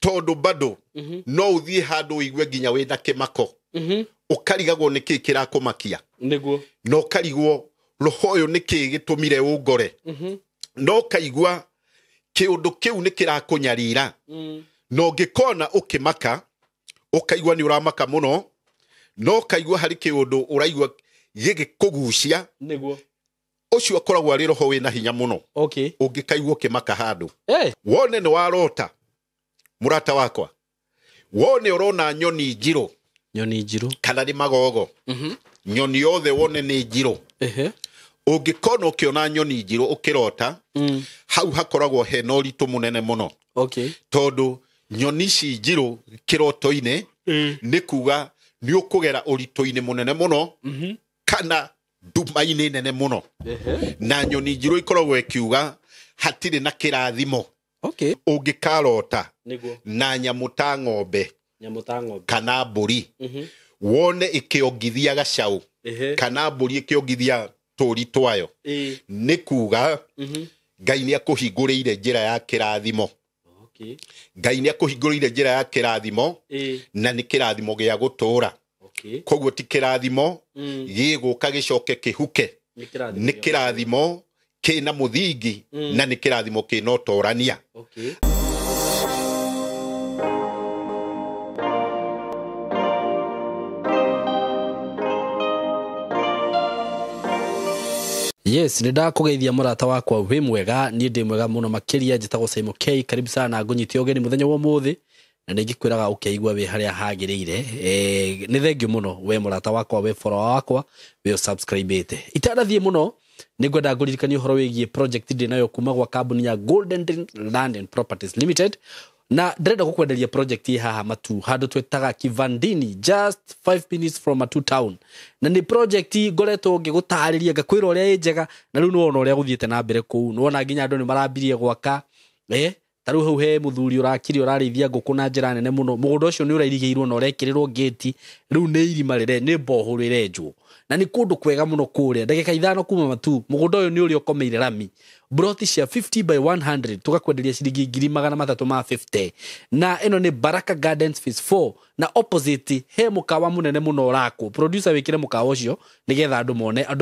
Tondũ bado no ũthiĩ handũ ũigue nginya wĩna kĩmako, ũkarigagwo nĩ kĩĩ kĩrakũmakia, Nĩguo. na ũkarigwo roho ũyũ nĩ kĩĩ gĩtũmire ũngore, na ũkaigua kĩũndũ kĩu nĩ kĩrakũnyarira, na ũngĩkona ũkĩmaka ũkaigua nĩ ũramaka mũno, na ũkaigua harĩ kĩũndũ ũraigua gĩgĩkũgucia. Nĩguo. Ũcio akoragwo arĩ roho wĩna hinya mũno. Ũngĩkaigua ũkĩmaka handũ, wone nĩ warota, mũrata wakwa, wone ũrona nyoni njirũ. Nyoni njirũ. Kana nĩ magogo, nyoni yothe wone nĩ njirũ. Ũngĩkona ũkĩona nyoni njirũ ũkĩrota, hau hakoragwo hena ũritũ mũnene mũno, tondũ nyoni ici njirũ kĩroto-inĩ nĩ kuga nĩ ũkũgera ũritũ-inĩ mũnene mũno, kana nduma-inĩ nene mũno. Na nyoni njirũ ikoragwo ikiuga hatirĩ na kĩrathimo. Ũngĩkarota Nĩguo. na nyamũ ta ng'ombe, Nyamũ ta ng'ombe, kana mbũri, wone ĩkĩongithia gacaũ, kana mbũri ĩkĩongithia tũũri twayo, nĩ kuga Ngai nĩ akũhingũrĩire njĩra ya kĩrathimo. Ngai nĩ akũhingũrĩire njĩra ya kĩrathimo, na nĩ kĩrathimo gĩa gũtũũra. Koguo ti kĩrathimo gĩgũka gĩcoke kĩhuke, Nĩ kĩrathimo. Nĩ kĩrathimo kĩna mũthingi, na nĩ kĩrathimo kĩna ũtorania. Yes, nĩ ndakũgeithia mũrata wakwa, wĩ mwega? Niĩ ndĩ mwega mũno makĩria. Njĩtagwo Simon K. Karibu sana, ngũnyite ũgeni mũthenya wa ũmũthĩ, na nĩ ngĩkwĩraga ũkeigua wĩ harĩa hagĩrĩire. Nĩ thank you mũno we mũrata wakwa, we follower wakwa, we subscribe-ĩte. Itanathiĩ mũno, nĩ ngwenda ngũririkanie ũhoro wĩgiĩ project ndĩ nayo kuma gwa kambuni ya Golden Dream Land and Properties Limited, na ndĩrenda gũkwenderia project ĩ haha Matu, handũ twĩtaga Kivandini, just 5 minutes from Matu town. Na nĩ project ngoretwo ngĩgũtarĩria, ngakwĩra ũrĩa ĩ njega, na rĩu nĩwona ũrĩa gũthiĩte na mbere kũu. Nĩwona nginya andũ nĩ marambirie gwaka, ta rĩu hau he mũthuri ũrakire, ũrarĩithia ngũkũ na njĩra nene mũno. Mũgũnda ũcio nĩ ũrairigĩirwo na ũrekĩrĩrwo ngĩti, rĩu nĩ irima rĩre, nĩ mbohoro ĩrenjwo, na nĩ kũndũ kwega mũno kũrĩa, ndagĩka 5 kuma Matu. Mũgũnda ũyũ nĩ ũrĩa ũkomeire rami, broti cia 50 by 100, tũgakwenderia ciringi 350,000. Na ĩno nĩ Baraka Gardens Phase 4, na opposite he mũkawa mũnene mũno ũrakwo. Producer, wĩkĩre mũkawa ũcio nĩgetha andũ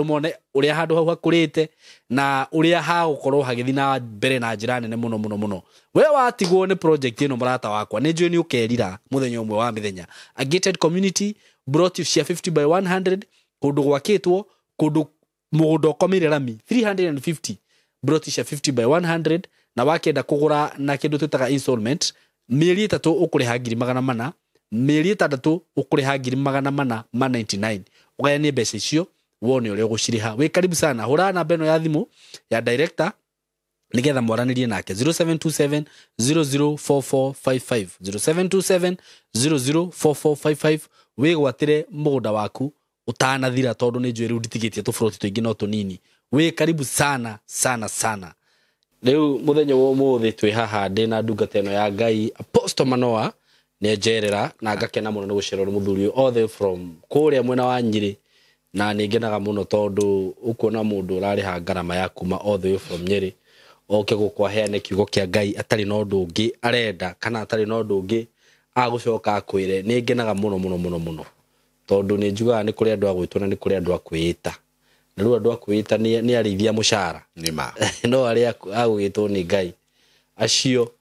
mone ũrĩa handũ hau hakũrĩte na ũrĩa hagũkorwo hagĩthiĩ na mbere na njĩra nene mũno mũno mũno. We watigwo nĩ project ĩno, mũrata wakwa, nĩ njũĩ nĩ ũkerira mũthenya ũmwe wa mĩthenya. A gated community, broti cia 50 by 100, kũndũ gwakĩtwo, kũndũ mũgũnda ũkomeire rami, 350, broti cia 50 by 100. Na wakĩenda kũgũra na kĩndũ twĩtaga installment, mĩeri 3 ũkũrĩha 400,000, mĩeri 6 ũkũrĩha 499,000. Ũgayanie mbeca icio wone ũrĩa ũgũcirĩha. Wĩ karibu sana. Hũra namba ĩno ya thimũ ya director nigetha mwaranĩrie nake, 0727 004455, 0727 004455. Wĩgwatĩre mũgũnda waku ũtanathira, tondũ nĩ njũĩ rĩu nditigĩtie tũburoti tũingĩ no tũnini. Wĩ karibu sana sana sana. Rĩu mũthenya wa ũmũthĩ twĩ haha, ndĩ na ndungata ĩno ya Ngai, Apostle Manoa, nĩ njerera na ngakena mũno nĩ gũcererwo nĩ mũthuri ũyũ all the way from kũrĩa mwena wa Nyĩrĩ. Na nĩ ngenaga mũno tondũ ũkuona mũndũ ũrarĩha ngarama ya kuma all the way from Nyĩrĩ oke gũkũ aheane kiugo kĩa Ngai atarĩ na ũndũ ũngĩ arenda, kana atarĩ na ũndũ ũngĩ agũcoka akwĩre. Nĩ ngenaga mũno mũno mũno mũno, tondũ nĩ njugaga nĩ kũrĩ andũ a gwĩtwo na nĩ kũrĩ andũ a kwĩĩta, na rĩu andũ a kwĩĩta nĩ arĩithia mũcara. Nĩ ma. No arĩa agũgĩtwo nĩ Ngai, acio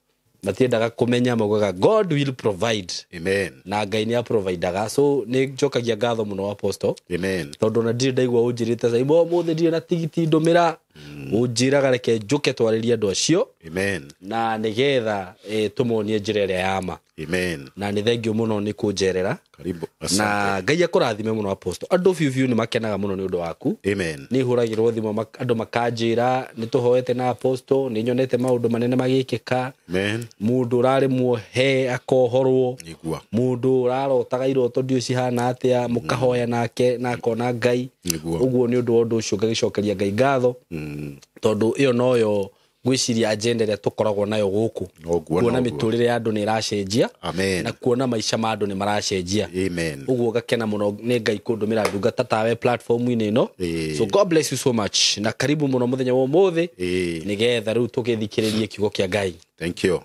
matiendaga kũmenya, maugaga God will provide. Amen. Na Ngai nĩ aprovidaga. So nĩ njokagia ngatho mũno, Apostle, Amen. tondũ ona ndirĩ ndaigua ũnjĩrĩte caimbo ũmũthĩ ndirĩ na tigiti ndũmĩra, ũnjĩraga reke njũke twarĩrie andũ acio, Amen. na nĩgetha tũmonie njĩra ĩrĩa ya ma. Amen. Na nĩ thank you mũno nĩ kũnjerera. Karibu. Na Asante. Ngai akũrathime mũno, Apostle. Andũ biũ biũ nĩ makenaga mũno nĩ ũndũ waku. Amen. Nĩ hũragĩrwo thimũ, andũ makanjĩra nĩ tũhoete na Apostle, nĩ nyonete maũndũ manene magĩkĩka. Amen. Mũndũ ũrarĩ muohe akohorwo. Nĩguo. Mũndũ ũrarotaga iroto ndiũ cihana atĩa, mũkahoya nake na akona Ngai. Nĩguo. Ũguo nĩ ũndũ wa ũndũ ũcio ngagĩcokeria Ngai ngatho, tondũ ĩyo noyo ngwĩciria agenda ĩrĩa tũkoragwo nayo gũkũ, Noguo, kuona noguo. mĩtũrĩre ya andũ nĩ ĩracenjia, Amen. na kuona maica ma andũ nĩ maracenjia. Amen. Ũguo ngakena mũno nĩ Ngai kũndũmĩra ndungata tawe platform-inĩ ĩno. So God bless you so much, na karibu mũno mũthenya wa ũmũthĩ, nĩgetha rĩu tũgĩthikĩrĩrie kiugo kĩa Ngai. Thank you.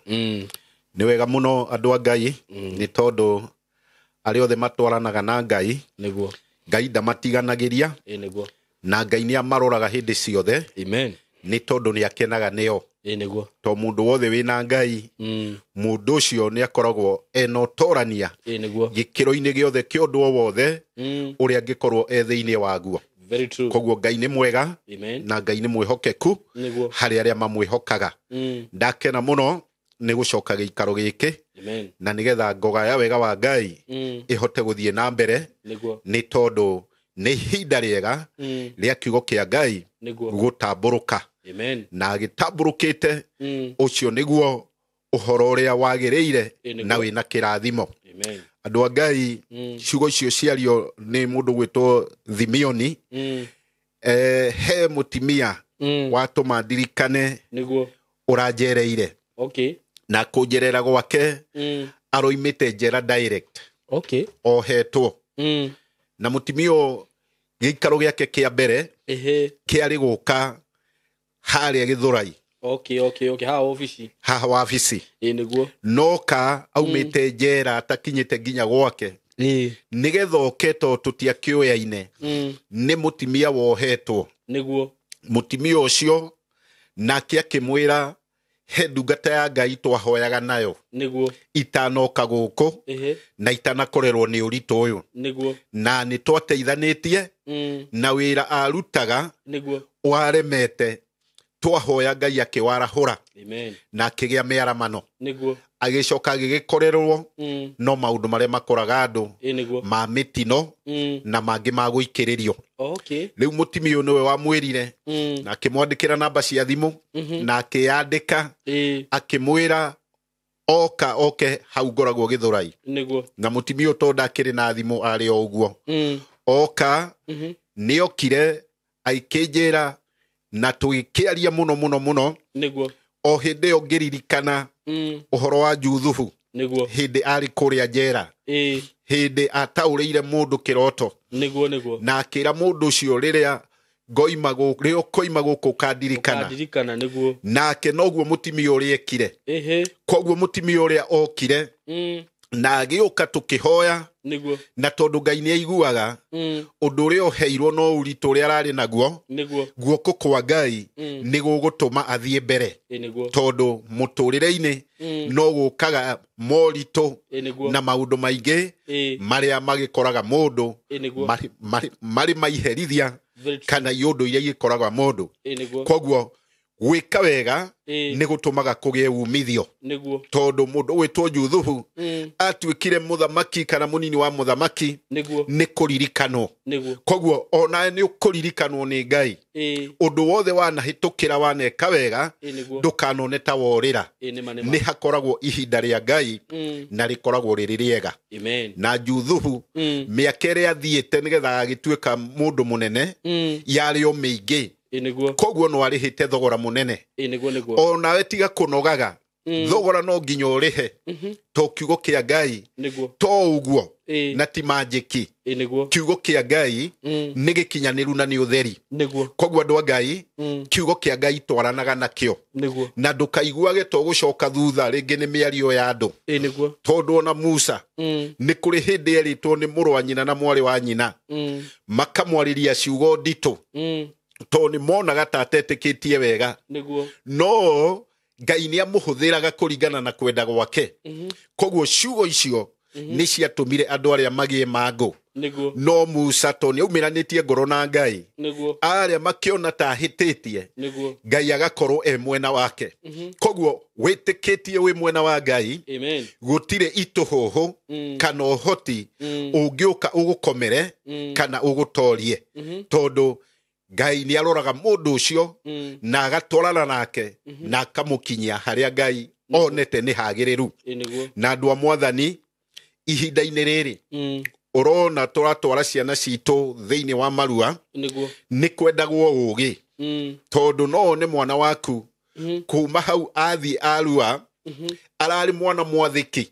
Nĩ wega mũno andũ a Ngai, nĩ tondũ arĩa othe matwaranaga na Ngai, Nĩguo. Ngai ndamatiganagĩria. Ĩ nĩguo. Na Ngai nĩ amaroraga hĩndĩ ciothe. Amen. Nĩ tondũ nĩ akenaga nĩo. Ĩ nĩguo. To mũndũ wothe wĩna Ngai, mũndũ ũcio nĩ akoragwo ena ũtorania Ĩ nĩguo. gĩkĩro-inĩ gĩothe kĩa ũndũ o wothe ũrĩa angĩkorwo e thĩinĩ waguo. Very true. Koguo Ngai nĩ mwega. Amen. Na Ngai nĩ mwĩhokeku Nĩguo. harĩ arĩa mamwĩhokaga. Ndakena mũno nĩ gũcoka gĩikaro gĩkĩ. Amen. Na nĩgetha ngoga ya wega wa Ngai ĩhote gũthiĩ na mbere. Nĩguo. Nĩ tondũ nĩ ihinda rĩega rĩa kiugo kĩa Ngai Nĩguo. gũtambũrũka. Amen. Na gĩtambũrũkĩte ũcio nĩguo ũhoro ũrĩa wagĩrĩire na wĩna kĩrathimo. Amen. Andũ a Ngai, ciugo icio ciario nĩ mũndũ gwĩtwo Thimioni. He mũtimia watũma ndirikane Nĩguo. ũranjereire. Okay. Na kũnjerera gwake aroimĩte njera direct. Okay. Ohetwo. Na mũtimia ũyũ gĩikaro gĩake kĩa mbere kĩarĩ gũka harĩa Gĩthũrai. Okay, okay, okay. Haha wabici. Haha wabici. Ĩ nĩguo. Noka aumĩte njera atakinyĩte nginya gwake. Nĩgetha oke to tũtiakĩũyaine. Nĩ mũtimia wohetwo. Nĩguo. Mũtimia ũcio nake akĩmwĩra he ndungata ya Ngai twahoyaga nayo. Nĩguo. Itanoka gũkũ na itanakorerwo nĩ ũritũ ũyũ. Nĩguo. Na nĩ twateithanĩtie na wĩra arutaga Nĩguo. waremete twahoya Ngai akĩwarahũra. Amen. Na akĩgĩa mĩaramano. Nĩguo. Agĩcoka agĩgĩkorerwo no maũndũ marĩa makoraga andũ Nĩguo. ma mĩtino na mangĩ ma gũikĩrĩrio. Okay. Rĩu mũtimia ũyũ nĩwe wamwĩrire na akĩmwandĩkĩra namba cia thimũ na akĩyandĩka akĩmwĩra oka oke hau ngoragwo Gĩthũrai. Nĩguo. Na mũtimia ũyũ tondũ ndakĩrĩ na thimũ arĩ o ũguo. Oka nĩokire akĩnjĩra na tũgĩkĩaria mũno mũno mũno. Nĩguo. O hĩndĩ ĩyo ngĩririkana ũhoro wa Juthubu. Nĩguo. Hĩndĩ arĩ kũrĩa njera. Hĩndĩ ataũrĩire mũndũ kĩroto. Nĩguo, nĩguo. Na akĩra mũndũ ũcio rĩrĩa ngoima gũkũ, rĩrĩa ũkoima gũkũ ũkandirikana. Ũkandirikana, nĩguo. Nake noguo mũtimia ũrĩa ekire. Koguo mũtimia ũrĩa okire na agĩũka tũkĩhoya. Nĩguo. Na tondũ Ngai nĩ aiguaga ũndũ ũrĩa ũheirwo no ũritũ ũrĩa ararĩ naguo. Nĩguo. Guoko kwa Ngai nĩ gũgũtũma athiĩ mbere. Nĩguo. Tondũ mũtũrĩre-inĩ no gũkaga moritũ Nĩguo. na maũndũ maingĩ marĩa magĩkoraga mũndũ Nĩguo. marĩ maiherithia kana iũndũ iria igĩkoraga mũndũ. Nĩguo. Koguo gwĩka wega nĩ gũtũmaga kũgĩe umithio. Nĩguo. Tondũ mũndũ ũgwĩtwo Juthubu atuĩkire mũthamaki kana mũnini wa mũthamaki Nĩguo. nĩ kũririkanwo. Nĩguo. Koguo onawe nĩ ũkũririkanwo nĩ Ngai. Ũndũ wothe wanahĩtũkĩra waneka wega Nĩguo. ndũkanone ta worĩra. Nĩ Nĩ hakoragwo ihinda rĩa Ngai na rĩkoragwo rĩrĩ rĩega. Amen. Na Juthubu mĩaka ĩrĩa athiĩte nĩgetha agĩtuĩka mũndũ mũnene yarĩ o mĩingĩ. Nĩguo. Koguo no arĩhĩte thogora mũnene. Nĩguo, nĩguo. Onawe tiga kũnogaga. Thogora no nginya ũrĩhe. To kiugo kĩa Ngai. Nĩguo. To ũguo. Na ti manjĩki. Nĩguo. Kiugo kĩa Ngai nĩ gĩkinyanĩru na nĩ ũtheri. Nĩguo. Koguo andũ a Ngai, kiugo kĩa Ngai twaranaga nakĩo. Nĩguo. Na ndũkaiguage to gũcoka thutha rĩngĩ nĩ mĩario ya andũ. Nĩguo. Tondũ ona Musa nĩ kũrĩ hĩndĩ erĩtwo nĩ mũrũ wa nyina na mwarĩ wa nyina. Makamwarĩria ciugo nditũ. Tondũ nĩ monaga ta atetĩkĩtie wega. Nĩguo. No Ngai nĩ amũhũthĩraga kũringana na kwenda gwake. Koguo ciugo icio nĩ ciatũmire andũ arĩa magĩe mangũ. Nĩguo. No Musa tondũ nĩ aumĩranĩtie ngoro na Ngai. Nĩguo. Arĩa makĩona ta ahĩtĩtie. Nĩguo. Ngai agakorwo e mwena wake. Koguo wĩtĩkĩtie wĩ mwena wa Ngai. Amen. Gũtirĩ itũhũhũ kana ũhoti ũngĩũka ũgũkomere kana ũgũtorie. Tondũ Ngai nĩ aroraga mũndũ ũcio na agatwarana nake na akamũkinyia harĩa Ngai onete nĩ hagĩrĩru. Nĩguo. Na andũ a Mwathani ihinda-inĩ rĩrĩ ũrona tũratwara ciana citũ thĩinĩ wa marua Nĩguo. nĩ kwendagwo ũũgĩ. Tondũ no one mwana waku kuma hau athiĩ arua ararĩ mwana mwathĩki.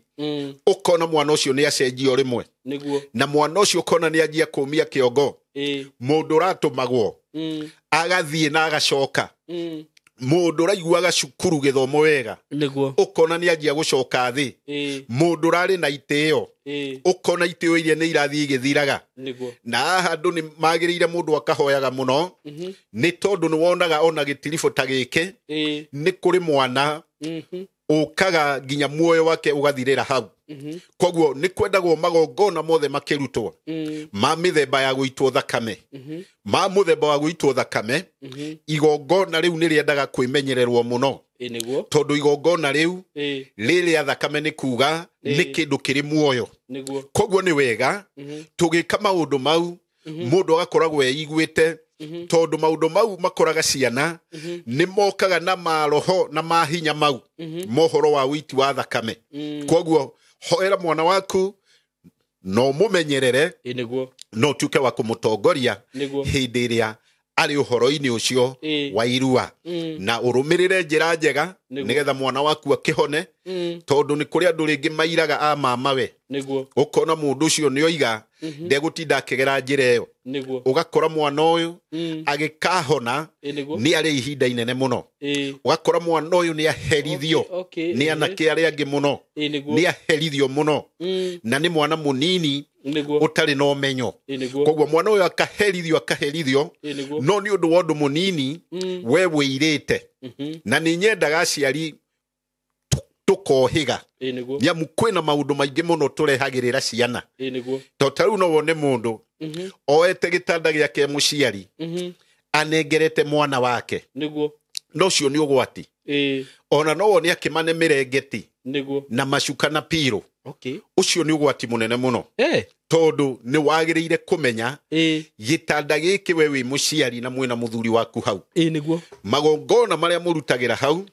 Ũkona mwana ũcio nĩ acenjio rĩmwe. Nĩguo. Na mwana ũcio ũkona nĩ anjia kũmia kĩongo. Mũndũ ũratũmagwo agathiĩ na agacoka. Mũndũ ũraiguaga cukuru gĩthomo wega Nĩguo. Ũkona nĩ anjia gũcoka thĩ. Mũndũ ũrarĩ na itĩo ũkona itĩo iria nĩ irathiĩ igĩthiraga. Nĩguo. Na haha andũ nĩ magĩrĩire mũndũ akahoyaga mũno nĩ tondũ nĩ wonaga ona gĩtiribũ ta gĩkĩ nĩ kũrĩ mwana ũkaga nginya muoyo wake ũgathirĩra hau. Koguo nĩ kwendagwo magongona mothe makĩrutwo ma mĩthemba ya gũitwo thakame, ma mũthemba wa gũitwo thakame, igongona rĩu nĩ rĩendaga kwĩmenyererwo mũno. Nĩguo. Tondũ igongona rĩu rĩrĩa thakame nĩ kuga nĩ kĩndũ kĩrĩ muoyo. Nĩguo. Koguo nĩ wega tũgĩka maũndũ mau mũndũ agakoragwo eiguĩte, tondũ maũndũ mau makoraga ciana nĩ mokaga na maroho na mahinya mau mohoro wa ũiti wa thakame. Koguo hoera mwana waku no mũmenyerere. Nĩguo. No ũtuĩke wa kũmũtongoria Nĩguo. hĩndĩ ĩrĩa arĩ ũhoro-inĩ ũcio wa irua, na ũrũmĩrĩre njĩra njega Nĩguo. nĩgetha mwana waku akĩhone, tondũ nĩ kũrĩ andũ rĩngĩ mairaga a mamawe. Nĩguo. Ũkona mũndũ ũcio nĩ oiga ndegũtinda akĩgera njĩra ĩyo. Nĩguo. Ũgakora mwana ũyũ agĩkahona Nĩguo. nĩ arĩ ihinda inene mũno. Ũgakora mwana ũyũ nĩ aherithio nĩ anake arĩa angĩ mũno, Nĩguo. nĩ aherithio mũno, na nĩ mwana mũnini Nĩguo. ũtarĩ na ũmenyo. Nĩguo. Koguo mwana ũyũ akaherithio akaherithio, Nĩguo. no nĩ ũndũ wa ũndũ mũnini we wĩirĩte. Na nĩ nyendaga aciari tũkohĩga. Nĩguo. Nĩ amu kwĩna maũndũ maingĩ mũno tũrehagĩrĩra ciana. Nĩguo. To ta rĩu no wone mũndũ oete gĩtanda gĩake mũciari anengerete mwana wake. Nĩguo. No ũcio nĩ ũgwati. Ona no wone akĩmane mĩrengeti Nĩguo. na macuka na pirũ. Okay. Ũcio nĩ ũgwati mũnene mũno. Tondũ nĩ wagĩrĩire kũmenya gĩtanda gĩkĩ we wĩ mũciari na mwĩna mũthuri waku hau. Nĩguo. Magongona marĩa mũrutagĩra hau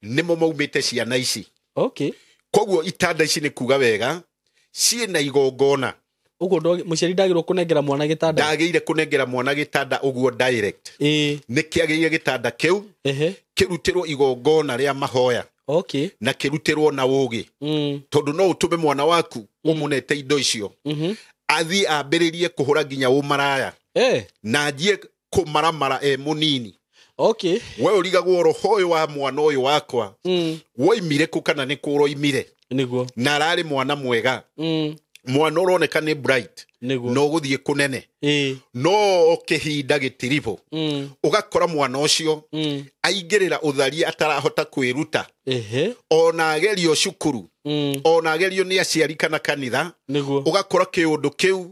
nĩmo maumĩte ciana ici. Okay. Koguo itanda ici nĩ kuga wega ciĩna igongona. Ũguo mũciari ndagĩrĩirwo kũnengera mwana gĩtanda. Ndagĩrĩire kũnengera mwana gĩtanda ũguo direct. Nĩ kĩagĩrĩire gĩtanda kĩu kĩrutĩrwo igongona rĩa mahoya. Okay. Na kĩrutĩrwo na ũũgĩ. Tondũ no ũtũme mwana waku ũmũnete indo icio. Athiĩ ambĩrĩrie kũhũra nginya ũmaraya. Na anjie kũmaramara e mũnini. Okay. We ũrigagwo roho ũyũ wa mwana ũyũ wakwa woimire kũ kana nĩ kũ ũroimire. Nĩguo. Na ararĩ mwana mwega. Mwana ũroneka nĩ bright. Nĩguo. No ũgũthiĩ kũnene. No kĩhinda gĩtiribũ. Ũgakora mwana ũcio aingĩrĩra ũtharia atarahota kwĩruta. Ona agerio cukuru. Ona agerio nĩ aciari kana kanitha. Nĩguo. Ũgakora kĩũndũ kĩu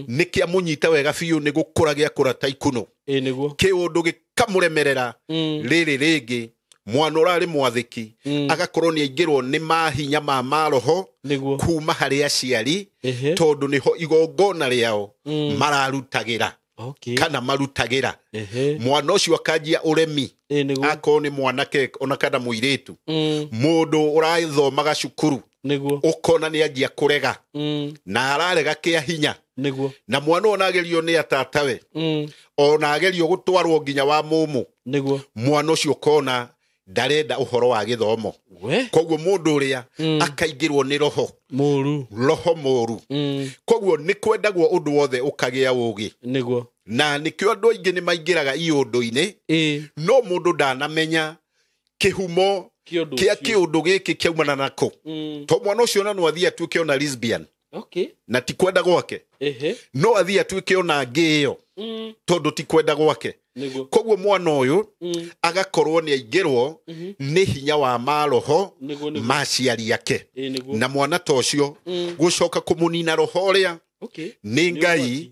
nĩ kĩamũnyita wega biũ nĩ gũkũra gĩakũra ta ikuno. Nĩguo. Kĩũndũ gĩkamũremerera rĩrĩ rĩngĩ mwana ũrarĩ mwathĩki agakorwo nĩ aingĩrwo nĩ mahinya ma maroho Nĩguo. kuma harĩ aciari, tondũ nĩho igongona rĩao mararutagĩra. Okay. Kana marutagĩra. Mwana ũcio akanjia ũremi. Nĩguo. Akorwo nĩ mwanake ona kana mũirĩtu. Mũndũ ũrathomaga cukuru. Nĩguo. Ũkona nĩ anjia kũrega. Na ararega kĩa hinya. Nĩguo. Na mwana ũyũ agerio nĩ atatawe. Ona agerio gũtwarwo nginya wa mũmũ. Nĩguo. Mwana ũcio ũkona ndarenda ũhoro wa gĩthomo. Koguo mũndũ ũrĩa akaingĩrwo nĩ roho Mũru. Roho mũru. Koguo nĩ kwendagwo ũndũ wothe ũkagĩa ũũgĩ. Nĩguo. Na nĩkĩo andũ aingĩ nĩ maingĩraga iũndũ-inĩ, no mũndũ ndanamenya kĩhumo kĩa kĩũndũ gĩkĩ kĩaumana nakũ. To mwana ũcio ona no athiĩ atuĩke ona lesbian. Okay. Na ti kwenda gwake. No athiĩ atuĩke ona ngĩ ĩyo. Tondũ ti kwenda gwake. Nĩguo. Koguo mwana ũyũ agakorwo nĩ aingĩrwo nĩ hinya wa maroho Nĩguo, nĩguo. ma aciari ake. Nĩguo. Na mwana ta ũcio gũcoka kũmũnina roho ũrĩa Okay. nĩ Ngai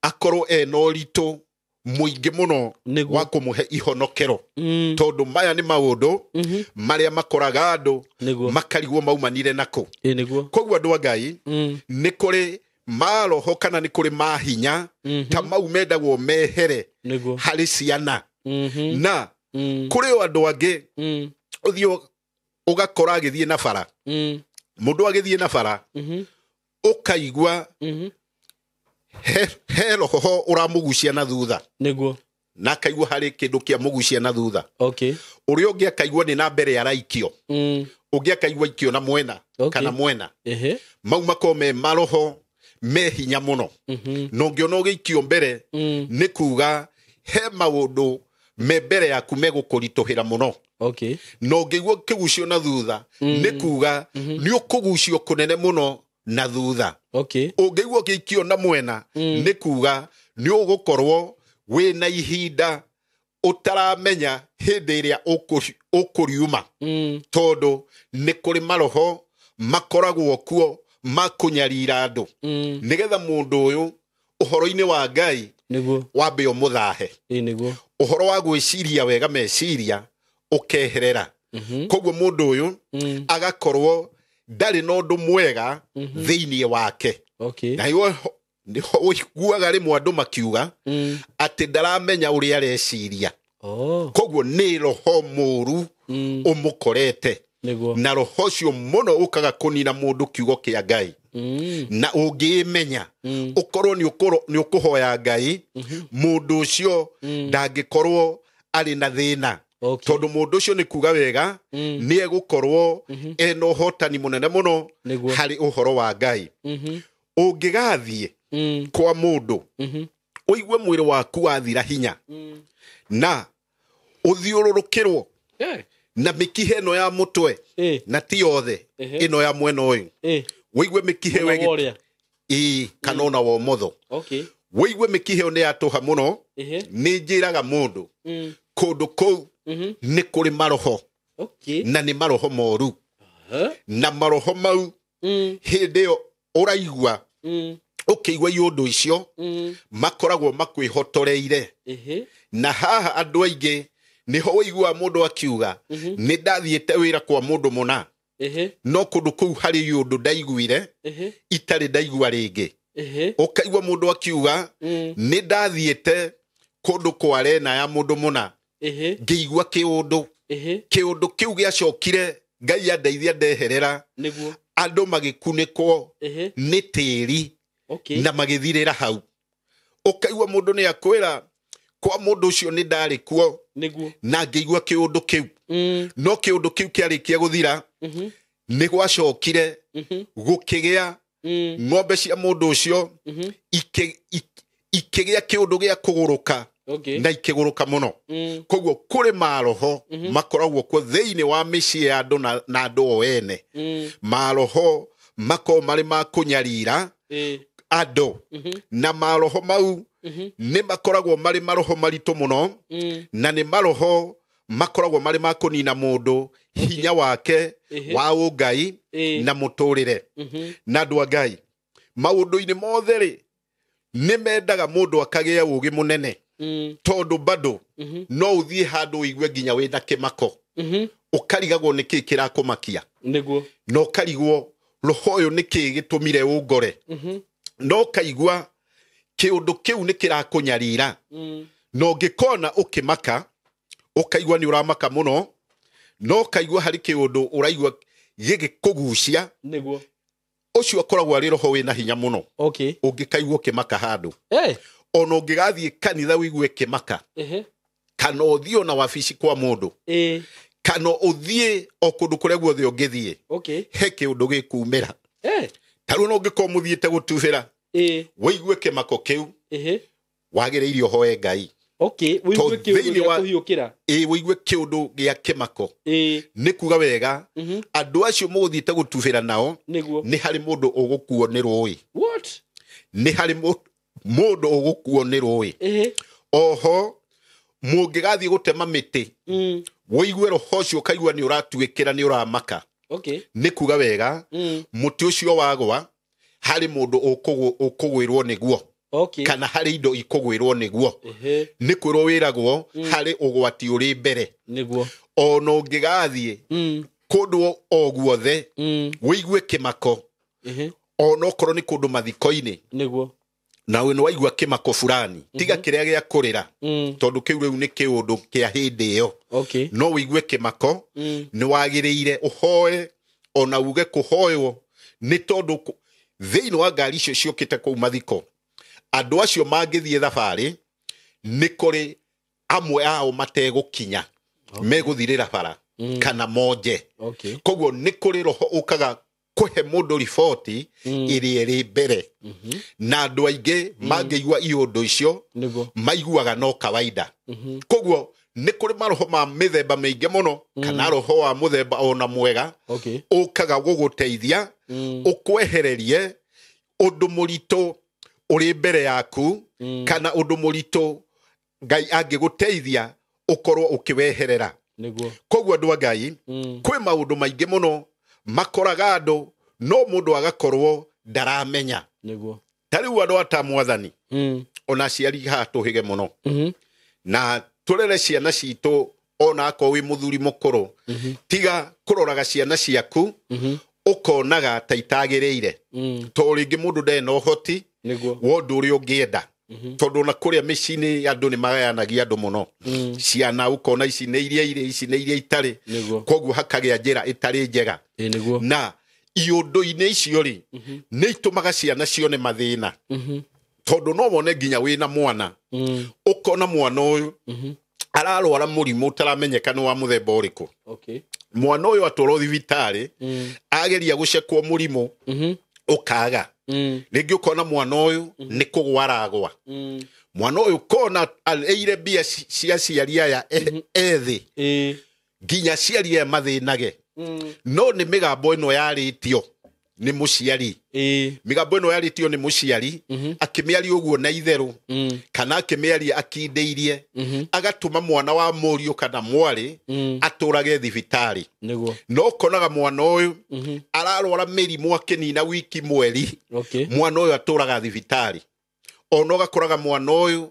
akorwo ena ũritũ mũingĩ mũno Nĩguo. wa kũmũhe ihonokero. Tondũ maya nĩ maũndũ marĩa makoraga andũ Nĩguo. makarigwo maumanire nako. Nĩguo. Koguo andũ a Ngai nĩ kũrĩ maroho kana nĩ kũrĩ mahinya ta mau mendagwo mehere Nĩguo. harĩ ciana. Na kũrĩ o andũ angĩ ũthiĩ ũgakora agĩthiĩ na bara. Mũndũ agĩthiĩ na bara ũkaigua he roho ũramũgucia na thutha. Nĩguo. Na akaigua harĩ kĩndũ kĩamũgucia na thutha. Okay. Ũrĩa ũngĩ akaigua nĩ na mbere araikio. Ũngĩ akaigua aikio na mwena Okay. kana mwena. Mau makorwo me maroho me hinya mũno. Na ũngĩona ũgĩikio mbere nĩ kuga he maũndũ me mbere yaku megũkũritũhĩra mũno. Okay. Na ũngĩigua ũkĩgucio na thutha, nĩ kuga nĩ ũkũgucio kũnene mũno na thutha. Okay. Ũngĩigua ũgĩikio na mwena, nĩ kuga nĩ ũgũkorwo wĩna ihinda ũtaramenya hĩndĩ ĩrĩa ũkũriuma. Tondũ nĩ kũrĩ maroho makoragwo kuo ma kũnyarira andũ. Nĩgetha mũndũ ũyũ ũhoro-inĩ wa Ngai nĩguo wambe ũmũthahe. Nĩguo. Ũhoro wa gwĩciria wega meciria ũkeherera. Koguo mũndũ ũyũ agakorwo ndarĩ na ũndũ mwega thĩinĩ wake. Okay. Na nĩho ũiguaga rĩmwe andũ makiuga atĩ ndaramenya ũrĩa areciria. Oh. Koguo nĩ roho mũru ũmũkorete. Nĩguo. Na roho ũcio mũno ũkaga kũnina mũndũ kiugo kĩa Ngai. Na ũngĩmenya ũkorwo nĩ ũkũhoya Ngai, mũndũ ũcio ndangĩkorwo arĩ na thĩna. Okay. Tondũ mũndũ ũcio nĩ kuga wega nĩ egũkorwo ena ũhotani mũnene mũno harĩ ũhoro wa Ngai. Ũngĩgathiĩ kwa mũndũ ũigue mwĩrĩ waku wathira hinya na ũthiũrũrũkĩrwo na mĩkiha ĩno ya mũtwe na ti yothe ĩno ya mwena ũyũ, ũigue mĩkiha ĩyo ĩĩ kana ona wa ũmotho. Okay. Ũigue mĩkiha ĩyo nĩ yatũha mũno, nĩ njĩraga mũndũ kũndũ kũu nĩ kũrĩ maroho. Okay. Na nĩ maroho moru. Na maroho mau hĩndĩ ĩyo ũraigua ũkĩigua iũndũ icio makoragwo makwĩhotoreire. Na haha andũ aingĩ nĩho ũiguaga mũndũ akiuga nĩ ndathiĩte wĩra kwa mũndũ mũna, no kũndũ kũu harĩ iũndũ ndaiguire itarĩ ndaigua rĩngĩ. Ũkaigua mũndũ akiuga nĩ ndathiĩte kũndũ kwa rena ya mũndũ mũna, ngĩigua kĩũndũ. Kĩũndũ kĩu gĩacokire Ngai andeithia ndeherera, andũ magĩkunĩkwo nĩ tĩri na magĩthirĩra hau. Ũkaigua mũndũ nĩ akwĩra kwa mũndũ ũcio nĩ ndarĩ kuo na ngĩigua kĩũndũ kĩu. No kĩũndũ kĩu kĩarĩkia gũthira, nĩ gwacokire gũkĩgĩa ng'ombe cia mũndũ ũcio ikĩgĩa kĩũndũ gĩa kũgũrũka. Okay. Na ikĩgũrũka mũno. Koguo kũrĩ maroho makoragwo kuo thĩinĩ wa mĩciĩ ya andũ na andũ o ene. Maroho makoragwo marĩ ma kũnyarira andũ. Na maroho mau nĩ makoragwo marĩ maroho maritũ mũno, na nĩ maroho makoragwo marĩ ma kũnina mũndũ hinya wake wa ũngai na mũtũrĩre. Na andũ a Ngai maũndũ-inĩ mothe rĩ, nĩ mendaga mũndũ akagĩa ũũgĩ mũnene. Tondũ bado no ũthiĩ handũ ũigue nginya wĩna kĩmako. Ũkarigagwo nĩ kĩĩ kĩrakũmakia. Nĩguo. Na ũkarigwo roho ũyũ nĩ kĩĩ gĩtũmire ũngore. No ũkaigua kĩũndũ kĩu nĩ kĩrakũnyarira. Na ũngĩkona ũkĩmaka, ũkaigua nĩ ũramaka mũno, no ũkaigua harĩ kĩũndũ ũraigua gĩgĩkũgucia. Nĩguo. Ũcio akoragwo arĩ roho wĩna hinya mũno. Okay. Ũngĩkaigua ũkĩmaka handũ. Ona ũngĩgathiĩ kanitha ũigue kĩmaka. Kana ũthiĩ ona wabici kwa mũndũ. Kana ũthiĩ o kũndũ kũrĩa guothe ũngĩthiĩ. Okay. He kĩũndũ gĩkumĩra. Ta rĩu ona ũngĩkorwo mũthiĩte gũtubĩra, ũigue kĩmako kĩu, wagĩrĩire ũhoe Ngai. Okay. Ũigue kĩũndũ gĩa kũhiũkĩra. Ũigue kĩũndũ gĩa kĩmako. Nĩ kuga wega, andũ acio mũgũthiĩte gũtubĩra nao, nĩ harĩ mũndũ ũgũkuo nĩ rũĩ. What? Nĩ harĩ mũndũ ũgũkuo nĩ rũĩ. Oho mũngĩgathiĩ gũtema mĩtĩ, ũigue roho ũcio ũkaigua nĩ ũratuĩkĩra, nĩ ũramaka. Okay. Nĩ kuga wega, mũtĩ ũcio wagwa harĩ mũndũ ũkũgwĩrwo nĩguo. Okay. Kana harĩ indo ikũgwĩrwo nĩguo. Nĩ kwĩrwo wĩragwo harĩ ũgwati ũrĩ mbere. Nĩguo. Ona ũngĩgathiĩ kũndũ o guothe, ũigue kĩmako. Ona okorwo nĩ kũndũ mathiko-inĩ. Nĩguo. Na nĩ waigua kĩmako fulani, tiga kĩrĩa gĩa kũrĩra, tondũ kĩu rĩu nĩ kĩũndũ kĩa hĩndĩ ĩyo. Okay. No ũigue kĩmako, nĩ wagĩrĩire ũhoe, ona uge kũhoywo, nĩ tondũ thĩinĩ wa ngari icio ciũkĩte kũu mathiko, andũ acio mangĩthiĩ thabarĩ, nĩ kũrĩ amwe ao mategũkinya, megũthirĩra bara, kana monje. Okay. Koguo nĩ kũrĩ roho ũkaga kũhe mũndũ riboti ĩrĩa ĩrĩ mbere. Na andũ aingĩ mangĩigua iũndũ icio, maiguaga no kawaida. Koguo Nĩ kũrĩ maroho ma mĩthemba mĩingĩ mũno, kana roho wa mũthemba ona mwega ũkaga gũgũteithia, ũkwehererie ũndũ mũritũ ũrĩ mbere yaku, kana ũndũ mũritũ Ngai angĩgũteithia ũkorwo ũkĩweherera. Koguo andũ a Ngai, kwĩ maũndũ maingĩ mũno makoraga andũ no mũndũ agakorwo ndaramenya. Ta rĩu andũ ata mwathani, ona aciari haha tũhĩge mũno, na tũrere ciana citũ ona akorwo wĩ mũthuri mũkũrũ, tiga kũroraga ciana ciaku ũkonaga ta itagĩrĩire, tondũ rĩngĩ mũndũ ndarĩ na ũhoti wa ũndũ ũrĩa ũngĩenda, tondũ ona kũrĩa mĩciĩ-inĩ andũ nĩ magayanagia andũ mũno, ciana ũkona ici nĩ iria irĩ, ici nĩ iria itarĩ, koguo hakagĩa njĩra ĩtarĩ njega. Na iũndũ-inĩ icio rĩ, nĩ itũmaga ciana cione mathĩna, tondũ no wone nginya wĩna mwana, ũkona mwana ũyũ ararwara mũrimũ ũtaramenyeka nĩ wa mũthemba ũrĩkũ. Mwana ũyũ atwarwo thibitarĩ, ageria gũcekwo mũrimũ ũkaga. Rĩngĩ ũkona mwana ũyũ nĩ kũgwa aragwa. Mwana ũyũ ũkona areire mbia cia aciari aya ethĩ, nginya aciari aya mathĩnage. No nĩ mĩgambo ĩno yarĩtio nĩ mũciari. Mĩgambo ĩno yarĩtio nĩ mũciari, akĩmĩaria ũguo na itherũ, kana akĩmĩaria akindĩirie, agatũma mwana wa mũriũ kana mwarĩ atũrage thibitarĩ. No ũkonaga mwana ũyũ ararwara mĩrimũ akĩnina wiki mweri, mwana ũyũ atũraga thibitarĩ. Ona ũgakoraga mwana ũyũ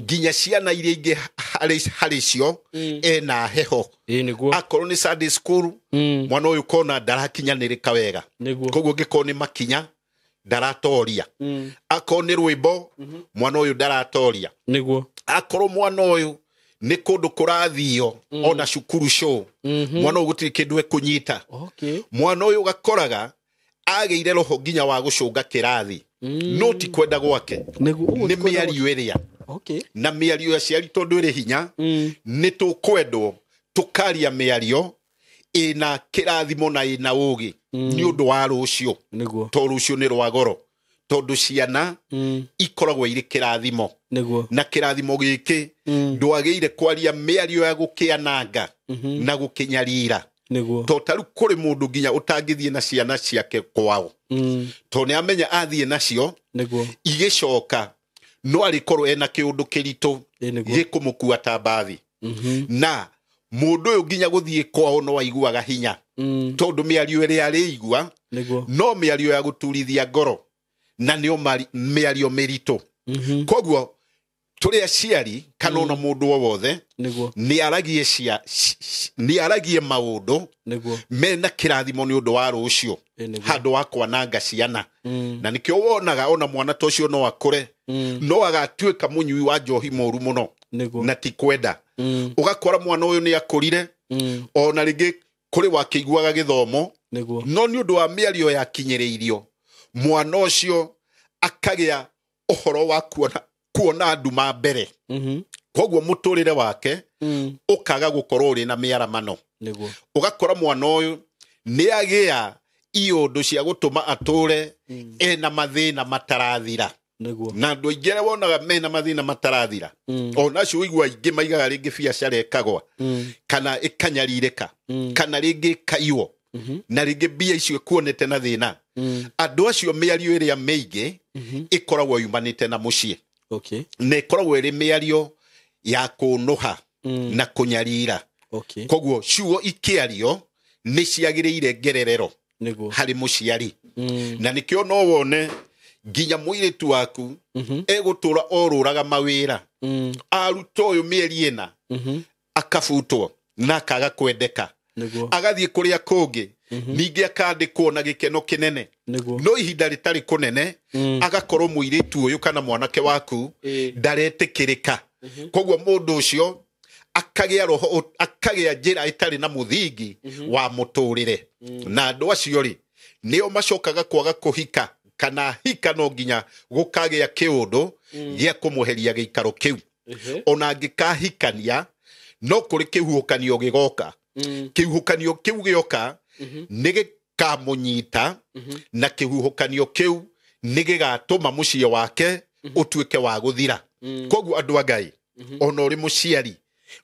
nginya ciana iria ingĩ harĩ cio ena heho. Akorwo nĩ Sunday school, mwana ũyũ kona ndarakinyanĩrĩka wega, koguo ngĩkorwo nĩ makinya ndaratoria. Akorwo nĩ rwĩmbo, mwana ũyũ ndaratoria. Akorwo mwana ũyũ nĩ kũndũ kũrathio ona cukuru show, mwana ũyũ gũtirĩ kĩndũ ekũnyita. Mwana ũyũ ũgakoraga agĩire roho nginya wa gũcũnga kĩrathi, no ti kwenda gwake, nĩ mĩario ĩrĩa. Na mĩario ya aciari tondũ ĩrĩ hinya, nĩ tũkwendwo tũkaria mĩario ĩna kĩrathimo na ĩna ũgĩ nĩ ũndũ wa rũciũ, tondũ rũciũ nĩ rwa goro, tondũ ciana ikoragwo irĩ kĩrathimo. Na kĩrathimo gĩkĩ ndwagĩire kwaria mĩario ya gũkĩananga na gũkĩnyarira. Tondũ ta rĩu kũrĩ mũndũ nginya ũtangĩthiĩ na ciana ciake kwao, tondũ nĩ amenya athiĩ nacio igĩcoka no arĩkorwo ena kĩũndũ kĩritũ gĩkũmũkua ta mbathi. Na mũndũ ũyũ nginya gũthiĩ kwao no aiguaga hinya, tondũ mĩario ĩrĩa arĩigua no mĩario ya gũturithia ngoro, na nĩyo mĩario mĩritũ. Koguo tũrĩ aciari kana ona mũndũ o wothe nĩ aragie maũndũ mena kĩrathimo nĩ ũndũ wa rũciũ, handũ wa kwananga ciana. Na nĩkĩo wonaga ona mwana ta ũcio no akũre, no agatuĩka mũnyui wa njohi mũru mũno, na ti kwenda. Ũgakora mwana ũyũ nĩ akũrire, ona rĩngĩ kũrĩ wakĩiguaga gĩthomo, no nĩ ũndũ wa mĩario yakinyĩrĩirio, mwana ũcio akagĩa ũhoro wa kuona nduma mbere. Koguo mũtũrĩre wake ũkaga gũkorwo ũrĩ na mĩaramano. Ũgakora mwana ũyũ nĩ agĩa iũndũ cia gũtũma atũre ena mathĩna matarathira. Na andũ aingĩ arĩa wonaga mena mathĩna matarathira, ona acio ũigua aingĩ maigaga rĩngĩ biacara ĩkagwa, kana ĩkanyarirĩka, kana rĩngĩ ĩkaiywo, na rĩngĩ mbia icio ĩkuonete na thĩna. Andũ acio mĩario ĩrĩa mĩingĩ ĩkoragwo yumanĩte na mũciĩ. Na ĩkoragwo ĩrĩ mĩario ya kũnũha na kũnyarira. Koguo ciugo ikĩario nĩ ciagĩrĩire ngererero harĩ mũciari. Na nĩkĩo no wone nginya mũirĩtu waku egũtũra orũraga mawĩra, aruta ũyũ mĩeri ĩna akabutwo na akaga kwendeka, agathiĩ kũrĩa kũngĩ, ningĩ akandĩkwo na gĩkeno kĩnene, no ihinda rĩtarĩ kũnene agakorwo mũirĩtu ũyũ kana mwanake waku ndaretĩkĩrĩka. Koguo mũndũ ũcio akagĩa roho, akagĩa njĩra ĩtarĩ na mũthingi wa mũtũrĩre. Na andũ acio rĩ, nĩo macokaga kwaga kũhika, kana hika no nginya gũkagĩa kĩũndũ gĩa kũmweheria gĩikaro kĩu. Ona angĩkahikania no kũrĩ kĩhuhũkanio gĩgoka. Kĩhuhũkanio kĩu gĩoka nĩ gĩkamũnyita, na kĩhuhũkanio kĩu nĩ gĩgatũma mũciĩ wake ũtuĩke wa gũthira. Koguo andũ a Ngai, ona ũrĩ mũciari,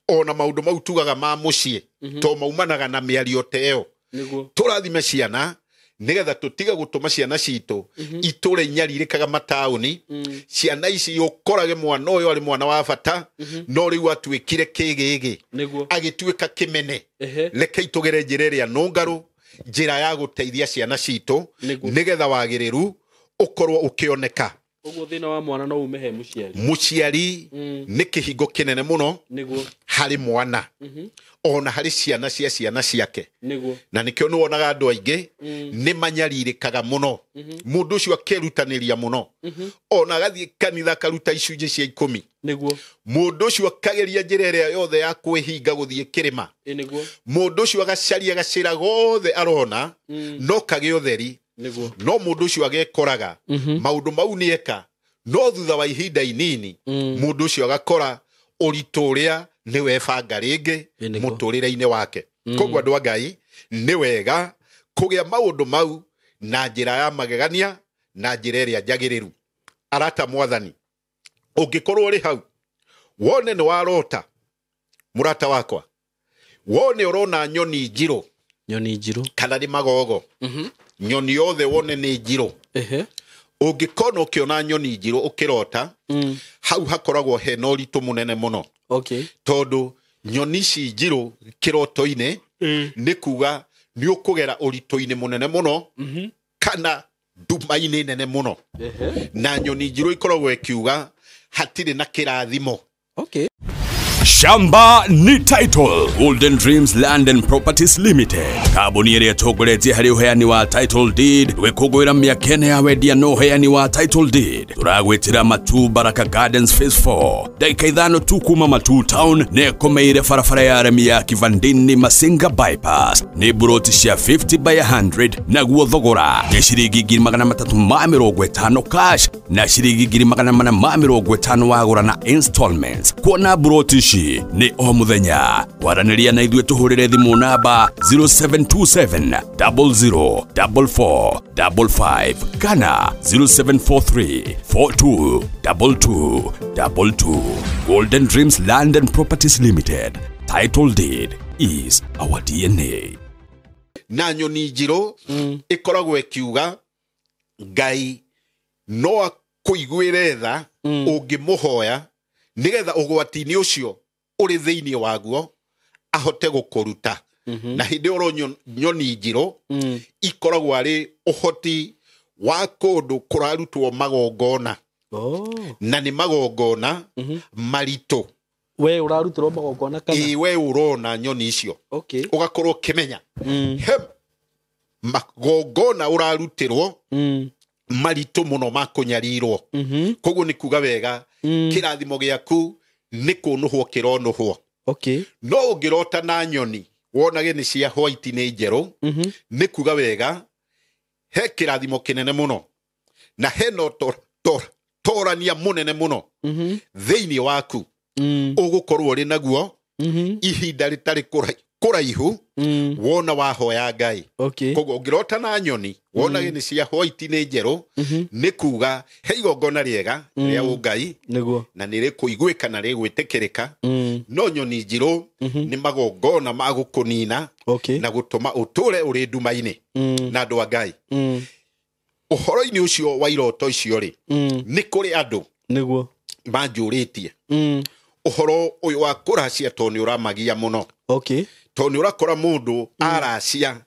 Ona maũndũ mau tugaga ma mũciĩ to maumanaga na mĩario ta ĩyo. Tũrathime ciana nĩgetha tũtige gũtũma ciana citũ itũre inyarirĩkaga mataũni. Ciana ici ũkorage mwana ũyũ arĩ mwana wa bata no rĩu atuĩkire kĩgĩgĩ, agĩtuĩka kĩmene. Reke itũgere njĩra ĩrĩa nũngarũ, njĩra ya gũteithia ciana citũ nĩgetha wagĩrĩru ũkorwo ũkĩoneka. Ũguo thĩna wa mwana no ume he mũciari. Mũciari nĩ kĩhingo kĩnene mũno harĩ mwana ona harĩ ciana cia ciana ciake. Na nĩkĩo nĩ wonaga andũ aingĩ nĩ manyarirĩkaga mũno. Mũndũ ũcio akerutanĩria mũno ona agathiĩ kanitha akaruta icunjĩ cia 10. Mũndũ ũcio akageria njĩra ĩrĩa yothe ya kwĩhinga gũthiĩ kĩrĩma. Mũndũ ũcio agacaria gacĩra gothe arona no kagĩa ũtheri. No mũndũ ũcio agekoraga maũndũ mau nĩ eka, no thutha wa ihinda inini mũndũ ũcio agakora ũritũ ũrĩa nĩ webanga rĩngĩ mũtũrĩre-inĩ wake. Koguo andũ a Ngai nĩ wega kũgĩa maũndũ mau na njĩra ya magegania na njĩra ĩrĩa njagĩrĩru. Arata mwathani, ũngĩkorwo ũrĩ hau wone nĩ warota, mũrata wakwa, wone ũrona nyoni njirũ, nyoni njirũ kana nĩ magogo, nyoni yothe wone nĩ njirũ. Ũngĩkona ũkĩona nyoni njirũ ũkĩrota, hau hakoragwo hena ũritũ mũnene mũno. Tondũ nyoni ici njirũ kĩroto-inĩ nĩ kuga nĩ ũkũgera ũritũ-inĩ mũnene mũno kana nduma-inĩ nene mũno. Na nyoni njirũ ikoragwo ĩkiuga hatirĩ na kĩrathimo. Shamba ni title. Golden Dreams Land and Properties Limited. Kambuni ĩrĩa ĩtongoretie harĩ ũheani wa title deed gwĩkũngũĩra mĩaka ĩna ya wendia na ũheani wa title deed. Tũragwĩtĩra Matu Baraka Gardens Phase 4 ndagĩka 5 tu kuma Matu Town na ĩkomeire barabara ya aremi ya Kivandini Masinga Bypass. Nĩ buroti cia 50 by 100 naguo thogora nĩ ciringi 350 cash na ciringi 450 wagũra na installments. Kuona buroti ici nĩ o mũthenya. Kwaranĩria na ithuĩ tũhũrĩre thimũ namba 0727 00 44 55 kana 0743 42 22 22. Golden Dreams Land and Properties Limited. Title deed is our DNA. Na nyoni njirũ ĩkoragwo ĩkiuga Ngai no akũiguĩre tha ũngĩmũhoya nĩgetha ũgwati-inĩ ũcio ũrĩ thĩinĩ waguo ahote gũkũruta. Na hĩndĩ ĩyo nyoni njirũ ikoragwo arĩ ũhoti wa kũndũ kũrarutwo magongona. Na nĩ magongona maritũ. We ũrarutĩrwo magongona kana? Ĩĩ, we ũrona nyoni icio. Ũgakorwo ũkĩmenya he magongona ũrarutĩrwo maritũ mũno ma kũnyarirwo. Koguo nĩ kuga wega kĩrathimo gĩaku nĩ kũnũhwo kĩronũhwo. No ũngĩrota na nyoni wonage nĩ cia white nĩ njerũ, nĩ kuga wega he kĩrathimo kĩnene mũno na hena torania mũnene mũno thĩinĩ waku ũgũkorwo ũrĩ naguo ihinda rĩtarĩ kũraihu wona wahoya Ngai. Koguo ũngĩrota na nyoni wonage nĩ cia white nĩ njerũ, nĩ kuga he igongona rĩega rĩa ũngai na nĩ rĩkũiguĩka na rĩgwĩtĩkĩrĩka. No nyoni njirũ nĩ magongona ma gũkũnina na gũtũma ũtũre ũrĩ nduma-inĩ. Na andũ a Ngai, ũhoro-inĩ ũcio wa iroto icio rĩ, nĩ kũrĩ andũ manjũrĩtie ũhoro ũyũ wa kũracia tondũ nĩ ũramagia mũno. Tondũ nĩ ũrakora mũndũ aracia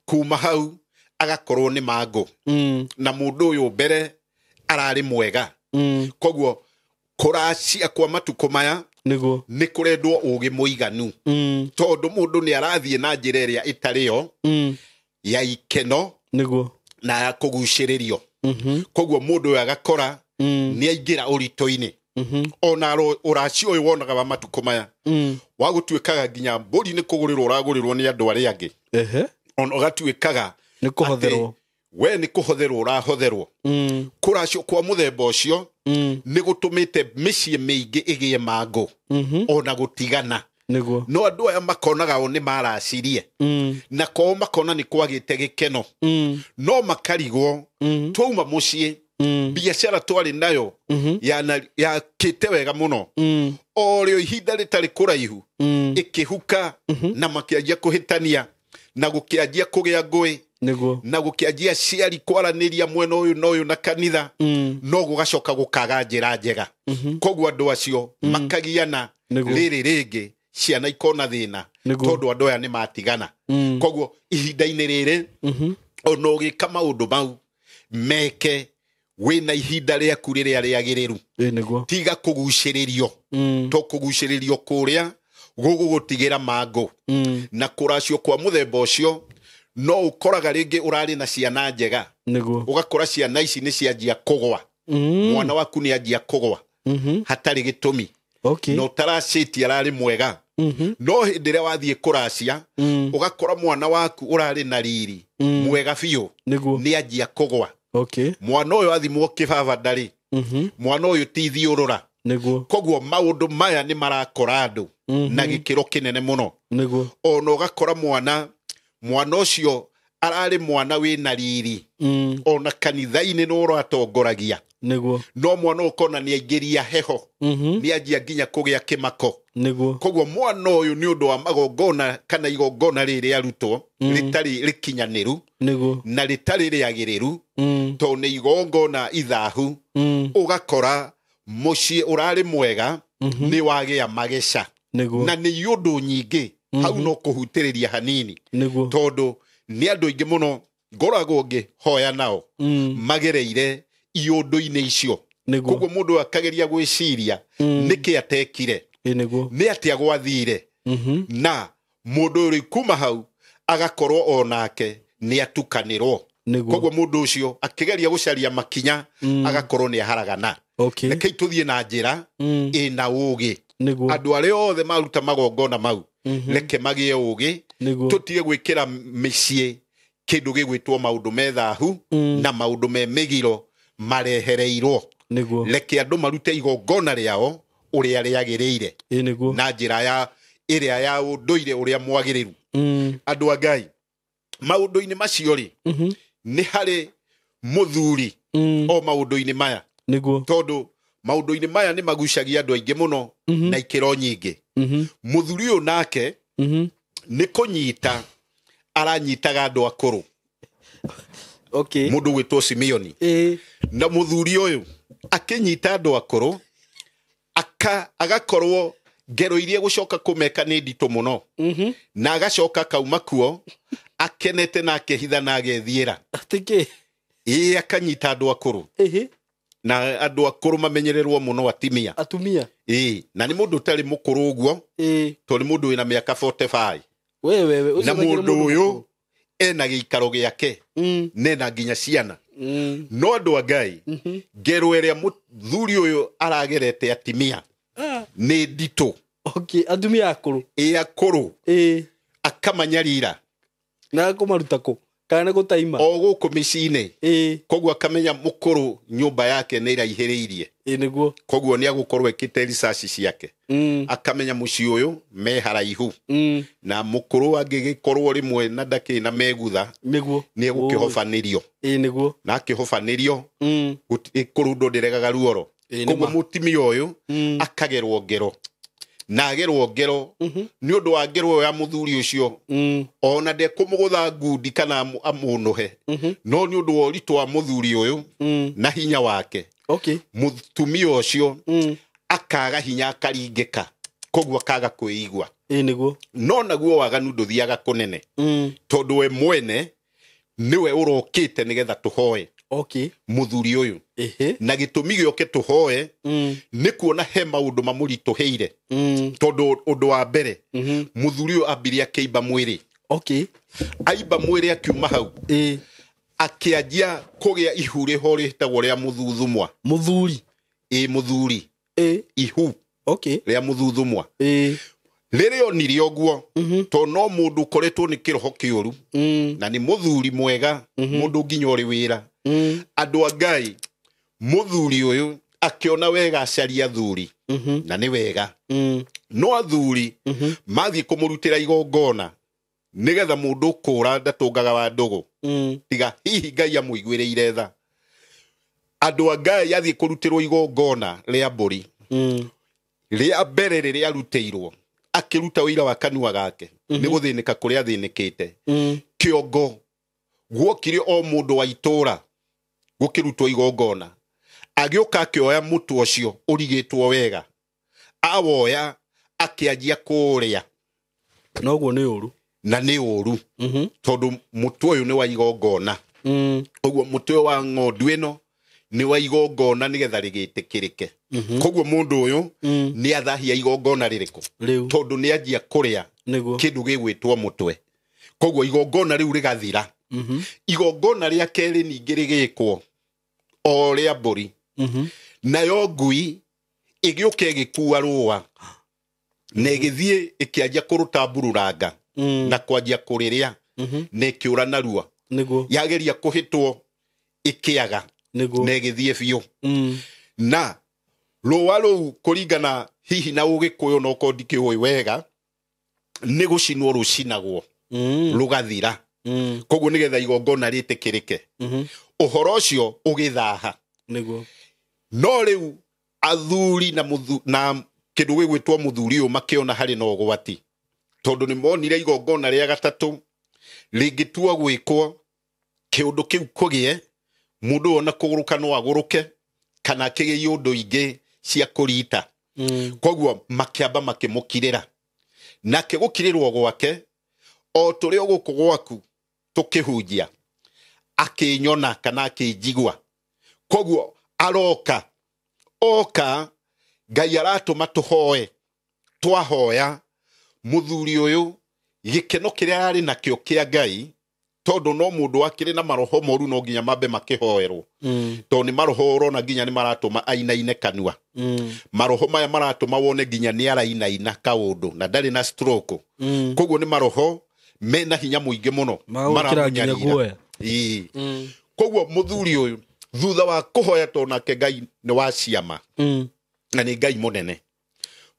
kuma hau agakorwo nĩ mangũ. Na mũndũ ũyũ mbere ararĩ mwega. Koguo kũracia kwa matukũ maya nĩ kũrendwo ũgĩ mũiganu. Tondũ mũndũ nĩ arathiĩ na njĩra ĩrĩa ĩtarĩ yo ya ikeno na ya kũgucĩrĩrio. Koguo mũndũ ũyũ agakora nĩ aingĩra ũritũ-inĩ. Ona ũracio ũyũ wonaga wa matukũ maya wa gũtuĩkaga nginya mbũri nĩ kũgũrĩrwo ũragũrĩrwo nĩ andũ arĩa angĩ. Ona ũgatuĩkaga nĩ kũhotherwo, we nĩ kũhotherwo ũrahotherwo. Kũracio kwa mũthemba ũcio nĩ gũtũmĩte mĩciĩ mĩingĩ ĩgĩe mangũ ona gũtigana. No andũ aya makonaga o nĩ maracirie na kwao makona nĩ kwagĩte gĩkeno, no makarigwo twauma mũciĩ Biacara twarĩ nayo yakĩte wega mũno. O rĩo ihinda rĩtarĩ kũraihu ĩkĩhuka na makĩanjia kũhĩtania na gũkĩanjia kũgĩa ngũĩ na gũkĩanjia aciari kwaranĩria mwena ũyũ na ũyũ na kanitha no gũgacoka gũkaga njĩra njega. Koguo andũ acio makagiana rĩrĩ rĩngĩ ciana ikona thĩna tondũ andũ aya nĩ matigana. Koguo ihinda-inĩ rĩrĩ ona ũgĩka maũndũ mau meke wĩna ihinda rĩaku rĩrĩa rĩagĩrĩru. Tiga kũgucĩrĩrio to kũgucĩrĩrio kũrĩa gũgũgũtigĩra mangũ. Na kũracio kwa mũthemba ũcio no ũkoraga rĩngĩ ũrarĩ na ciana njega. Ũgakora ciana ici nĩ cianjia kũgwa. Mwana waku nĩ anjia kũgwa hatarĩ gĩtũmi. Na ũtaracĩtie ararĩ mwega. No hĩndĩ ĩrĩa wathiĩ kũracia ũgakora mwana waku ũrarĩ na riri mwega biũ nĩ anjia kũgwa. Mwana ũyũ athimwo kĩbaba ndarĩ. Mwana ũyũ ti thiũrũra. Koguo maũndũ maya nĩ marakora andũ na gĩkĩro kĩnene mũno. Ona ũgakora mwana ũcio ararĩ mwana wĩna riri ona kanitha-inĩ nĩ ũratongoragia. No mwana ũkona nĩ aingĩria heho nĩ anjia nginya kũgĩa kĩmako. Koguo mwana ũyũ nĩ ũndũ wa magongona kana igongona rĩrĩ arutwo rĩtarĩ rĩkinyanĩru na rĩtarĩ rĩagĩrĩru tondũ nĩ igongona ithahu. Ũgakora mũciĩ ũrarĩ mwega nĩ wagĩa mageca. Na nĩ ũndũ nyingĩ hau no kũhutĩrĩria hanini tondũ nĩ andũ aingĩ mũno ngoragwo ngĩhoya nao magereire iũndũ-inĩ icio. Koguo mũndũ akageria gwĩciria nĩkĩ atekire, nĩ atĩa gwathire, na mũndũ ũyũ kuma hau agakorwo onake nĩ atukanĩrwo. Koguo mũndũ ũcio akĩgeria gũcaria makinya agakorwo nĩ aharagana. Rekei tũthiĩ na njĩra ĩna ũũgĩ. Andũ arĩa othe maruta magongona mau reke magĩe ũũgĩ, tũtige gwĩkĩra mĩciĩ kĩndũ gĩgwĩtwo maũndũ me thahu na maũndũ me mĩgiro marehereirwo. Reke andũ marute igongona rĩao ũrĩa rĩagĩrĩire na njĩra ya ĩrĩa ya ũndũire ũrĩa mwagĩrĩru. Andũ a Ngai, maũndũ-inĩ macio rĩ nĩ harĩ mũthuri o maũndũ-inĩ maya. Tondũ maũndũ-inĩ maya nĩ magucagia andũ aingĩ mũno na ikĩro nyingĩ. Mũthuri ũyũ nake nĩ kũnyita aranyitaga andũ akũrũ. Mũndũ gwĩtwo Simeoni. Na mũthuri ũyũ akĩnyita andũ akũrũ agakorwo ngero iria gũcoka kũmeka nĩ nditũ mũno. Na agacoka kauma kuo akenete na akehitha na agethiĩra. Ĩĩ akanyita andũ akũrũ. Na andũ akũrũ mamenyererwo mũno atumia. Ĩĩ na nĩ mũndũ ũtarĩ mũkũrũ ũguo tondũ nĩ mũndũ wĩna mĩaka 45. Na mũndũ ũyũ ena gĩikaro gĩake nena nginya ciana. No andũ a Ngai, ngero ĩrĩa mũthuri ũyũ aragerete atumia nĩ nditũ. Atumia akũrũ. Ĩĩ akũrũ. Akamanyarira. Na kũmaruta kũ? Kana nĩ gũtaima? O gũkũ mĩciĩ-inĩ. Koguo akamenya mũkũrũ nyũmba yake nĩ ĩraihĩrĩirie. Koguo nĩ agũkorwo ekĩte research ciake. Akamenya mũciĩ ũyũ me haraihu. Na mũkũrũ angĩgĩkorwo rĩmwe na ndakĩrĩ na megutha nĩ egũkĩhobanĩrio. Na akĩhobanĩrio kũrũndwo ndĩregaga ruoro. Koguo mũtumia ũyũ akagerwo ngero. Na agerwo ngero nĩ ũndũ wa ngero ĩyo ya mũthuri ũcio ona ndekũmũgũtha ngundi kana amũnũhe no nĩ ũndũ wa ũritũ wa mũthuri ũyũ na hinya wake. Mũtumia ũcio akaga hinya akaringĩka koguo akaga kwĩigua. No naguo waganu ndũthiaga kũnene tondũ we mwene nĩwe ũrokĩte nĩgetha tũhoe mũthuri ũyũ. Na gĩtũmi gĩoke tũhoe nĩ kuona he maũndũ mamũritũhĩire. Tondũ ũndũ wa mbere mũthuri ũyũ ambirie akĩimba mwĩrĩ. Aimba mwĩrĩ akiuma hau akĩanjia kũgĩa ihu rĩho rĩtagwo rĩa mũthuthumwa. Mũthuri? Ĩĩ mũthuri. Ihu rĩa mũthuthumwa. Rĩrĩa onire ũguo tondũ no mũndũ ũkoretwo nĩ kĩroho kĩũru na nĩ mũthuri mwega mũndũ nginya ũrĩ wĩra. Andũ a Ngai, mũthuri ũyũ akĩona wega acaria athuri na nĩ wega. No athuri mathiĩ kũmũrutĩra igongona nĩgetha mũndũ kũra ndatũngaga wa ndũgũ tiga hihi Ngai amũiguĩrĩire tha. Andũ a Ngai athiĩ kũrutĩrwo igongona rĩa mbũri. Rĩa mbere rĩrĩa arutĩirwo akĩruta ũira wa kanua gake nĩ gũthĩnĩka kũrĩa athĩnĩkĩte. Kĩongo guokire o mũndũ wa itũra gũkĩrutwo igongona, agĩũka akĩoya mũtũ ũcio ũrigĩtwo wega, awoya akĩanjia kũũrĩa. Noguo nĩ ũru. Na nĩ ũru tondũ mũtũ ũyũ nĩ wa igongona. Koguo mũtũ ũyũ wa ng'ondu ĩno nĩ wa igongona nĩgetha rĩgĩtĩkĩrĩke. Koguo mũndũ ũyũ nĩ athahia igongona rĩrĩkũ, tondũ nĩ anjia kũrĩa kĩndũ gĩgwĩtwo mũtwe. Koguo igongona rĩu rĩgathira. Igongona rĩa kerĩ ningĩ rĩgĩkwo o rĩa mbũri. Nayo ngui ĩgĩũka ĩgĩkua rũa na ĩgĩthiĩ ĩkĩanjia kũrũta mbururanga na kwanjia kũrĩrĩa na ĩkĩũra narua. Yageria kũhĩtwo ĩkĩaga na ĩgĩthiĩ biũ. Na rũa rũu kũringana hihi na Ũgĩkũyũ no korwo ndikĩũĩ wega, nĩ gũcinwo rũcinagwo rũgathira. Koguo nĩgetha igongona rĩtĩkĩrĩke. Ũhoro ũcio ũgĩthaha. No rĩu athuri na kĩndũ gĩgwĩtwo mũthuri ũyũ makĩona harĩ na ũgwati, tondũ nĩ monire igongona rĩa gatatũ rĩngĩtua gwĩkwo kĩũndũ kĩu kũgĩe, mũndũ ũyũ ona kũgũrũka no agũrũke kana akĩgĩe ũndũ ingĩ cia kũrita. Koguo makĩamba makĩmũkirĩra. Nake gũkirĩrwo gwake o tũrĩ o gũkũ gwaku tũkĩhunjia akĩnyona kana akĩnjigua. Koguo aroka oka Ngai aratũma tũhoe. Twahoya mũthuri ũyũ gĩkeno kĩrĩa arĩ nakĩo kĩa Ngai, tondũ no mũndũ akĩrĩ na maroho moru no nginya mambe makĩhoerwo. Tondũ nĩ maroho ũrona nginya nĩ maratũma ainaine kanua. Maroho maya maratũma wone nginya nĩ arainaina kaũndũ na ndarĩ na stroke. Koguo nĩ maroho mena hinya mũingĩ mũno maramũnyarira. Koguo mũthuri ũyũ thutha wa kũhoya tondũ nake Ngai nĩ wa ciama na nĩ Ngai mũnene,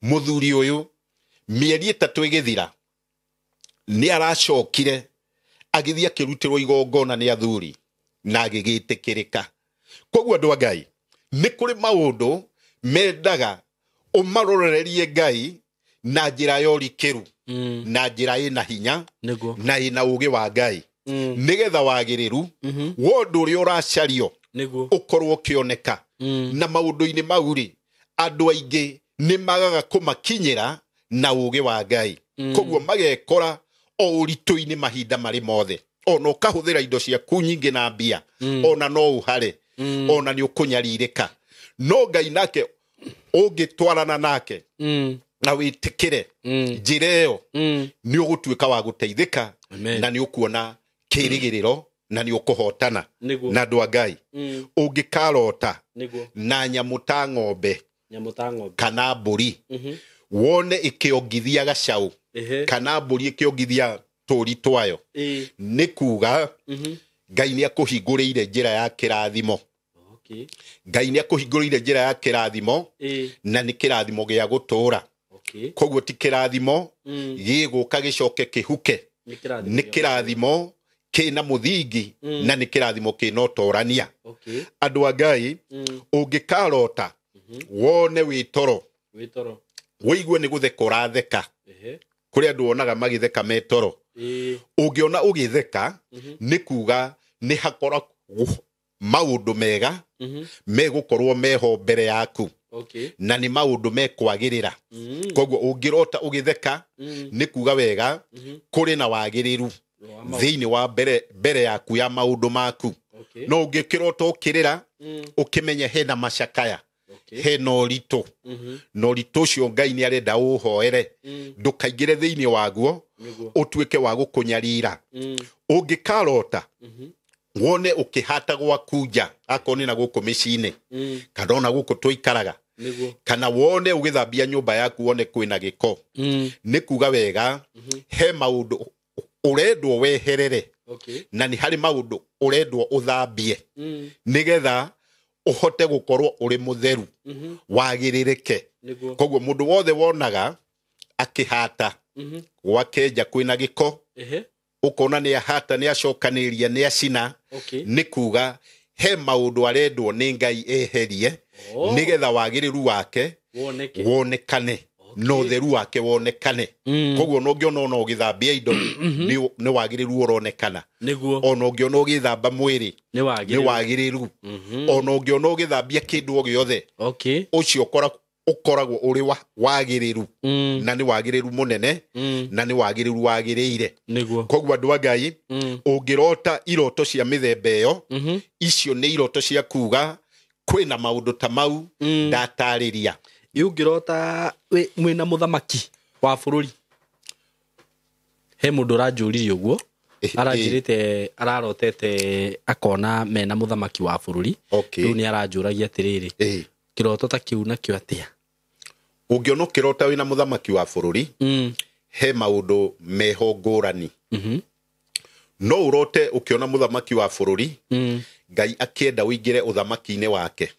mũthuri ũyũ mĩeri 3 ĩgĩthira nĩ aracokire agĩthiĩ akĩrutĩrwo igongona nĩ athuri na agĩgĩtĩkĩrĩka. Koguo andũ a Ngai, nĩ kũrĩ maũndũ mendaga ũmarorererie Ngai na njĩra ya ũrikĩru, na njĩra ĩna hinya na ĩna ũũgĩ wa Ngai, nĩgetha wagĩrĩru wa ũndũ ũrĩa ũracario ũkorwo ũkĩoneka. Na maũndũ-inĩ mau rĩ, andũ aingĩ nĩ magaga kũmakinyĩra na ũũgĩ wa Ngai. Koguo magekora o ũritũ-inĩ mahinda marĩ mothe. Ona ũkahũthĩra indo ciaku nyingĩ na mbia, ona no ũhare, ona nĩ ũkũnyarirĩka. No Ngai nake ũngĩtwarana nake na wĩtĩkĩre njĩra ĩyo, nĩ ũgũtuĩka wa gũteithĩka na nĩ ũkuona kĩĩrĩgĩrĩro na nĩ ũkũhotana. Na andũ a Ngai, ũngĩkarota na nyamũ ta ng'ombe kana mbũri, wone ĩkĩongithia gacaũ kana mbũri ĩkĩongithia tũũri twayo, nĩ kuga Ngai nĩ akũhingũrĩire njĩra ya kĩrathimo. Ngai nĩ akũhingũrĩire njĩra ya kĩrathimo, na nĩ kĩrathimo gĩa gũtũũra. Koguo ti kĩrathimo gĩgũka gĩcoke kĩhuke, nĩ kĩrathimo kĩna mũthingi na nĩ kĩrathimo kĩna ũtorania. Andũ a Ngai, ũngĩkarota wone wĩ toro, wĩigue nĩ gũtheka ũratheka, kũrĩ andũ wonaga magĩtheka me toro, ũngĩona ũgĩtheka nĩ kuga nĩ hakoragwo maũndũ mega megũkorwo meho mbere yaku, na nĩ maũndũ mekwagĩrĩra. Koguo ũngĩrota ũgĩtheka nĩ kuga wega kũrĩ na wagĩrĩru thĩinĩ wa mbere yaku ya maũndũ maku. No ũngĩkĩrota ũkĩrĩra ũkĩmenye hena macakaya, hena ũritũ, na ũritũ ũcio Ngai nĩ arenda ũũhoere, ndũkaingĩre thĩinĩ waguo ũtuĩke wa gũkũnyarira. Ũngĩkarota wone ũkĩhata gwaku nja, akorwo nĩ na gũkũ mĩciĩ-inĩ kana ona gũkũ tũikaraga, kana wone ũgĩthambia nyũmba yaku wone kwĩna gĩko, nĩ kuga wega he maũndũ ũrendwo weherere, na nĩ harĩ maũndũ ũrendwo ũthambie nĩgetha ũhote gũkorwo ũrĩ mũtheru, wagĩrĩrĩke. Koguo mũndũ wothe wonaga akĩhata gwake nja kwĩna gĩko, ũkona nĩ ahata, nĩ acokanĩria, nĩ acina, nĩ kuga He maũndũ arendwo nĩ Ngai eherie nĩgetha wagĩrĩru wake wonekane na ũtheru wake wonekane. Koguo ona ũngĩona ona ũgĩthambia indo nĩ wagĩrĩru ũronekana. Ona ũngĩona ũgĩthamba mwĩrĩ nĩ wagĩrĩru. Ona ũngĩona ũgĩthambia kĩndũ o gĩothe ũcio ũkoragwo ũrĩ wagĩrĩru na nĩ wagĩrĩru mũnene na nĩ wagĩrĩru wagĩrĩire. Koguo andũ a Ngai ũngĩrota iroto cia mĩthemba ĩyo icio nĩ iroto cia kuga kwĩna maũndũ ta mau ndatarĩria. Ũngĩrota mwĩna mũthamaki wa bũrũri, he mũndũ ũranjũririe ũguo aranjĩrĩte ararotete akona mena mũthamaki wa bũrũri. Rĩu nĩ aranjũragia atĩrĩrĩ, kĩroto ta kĩu nakĩo atĩa? Ũngĩona ũkĩrota wĩna mũthamaki wa bũrũri he maũndũ meho ngũrani. No ũrote ũkĩona mũthamaki wa bũrũri Ngai akĩenda ũingĩre ũthamaki-inĩ wake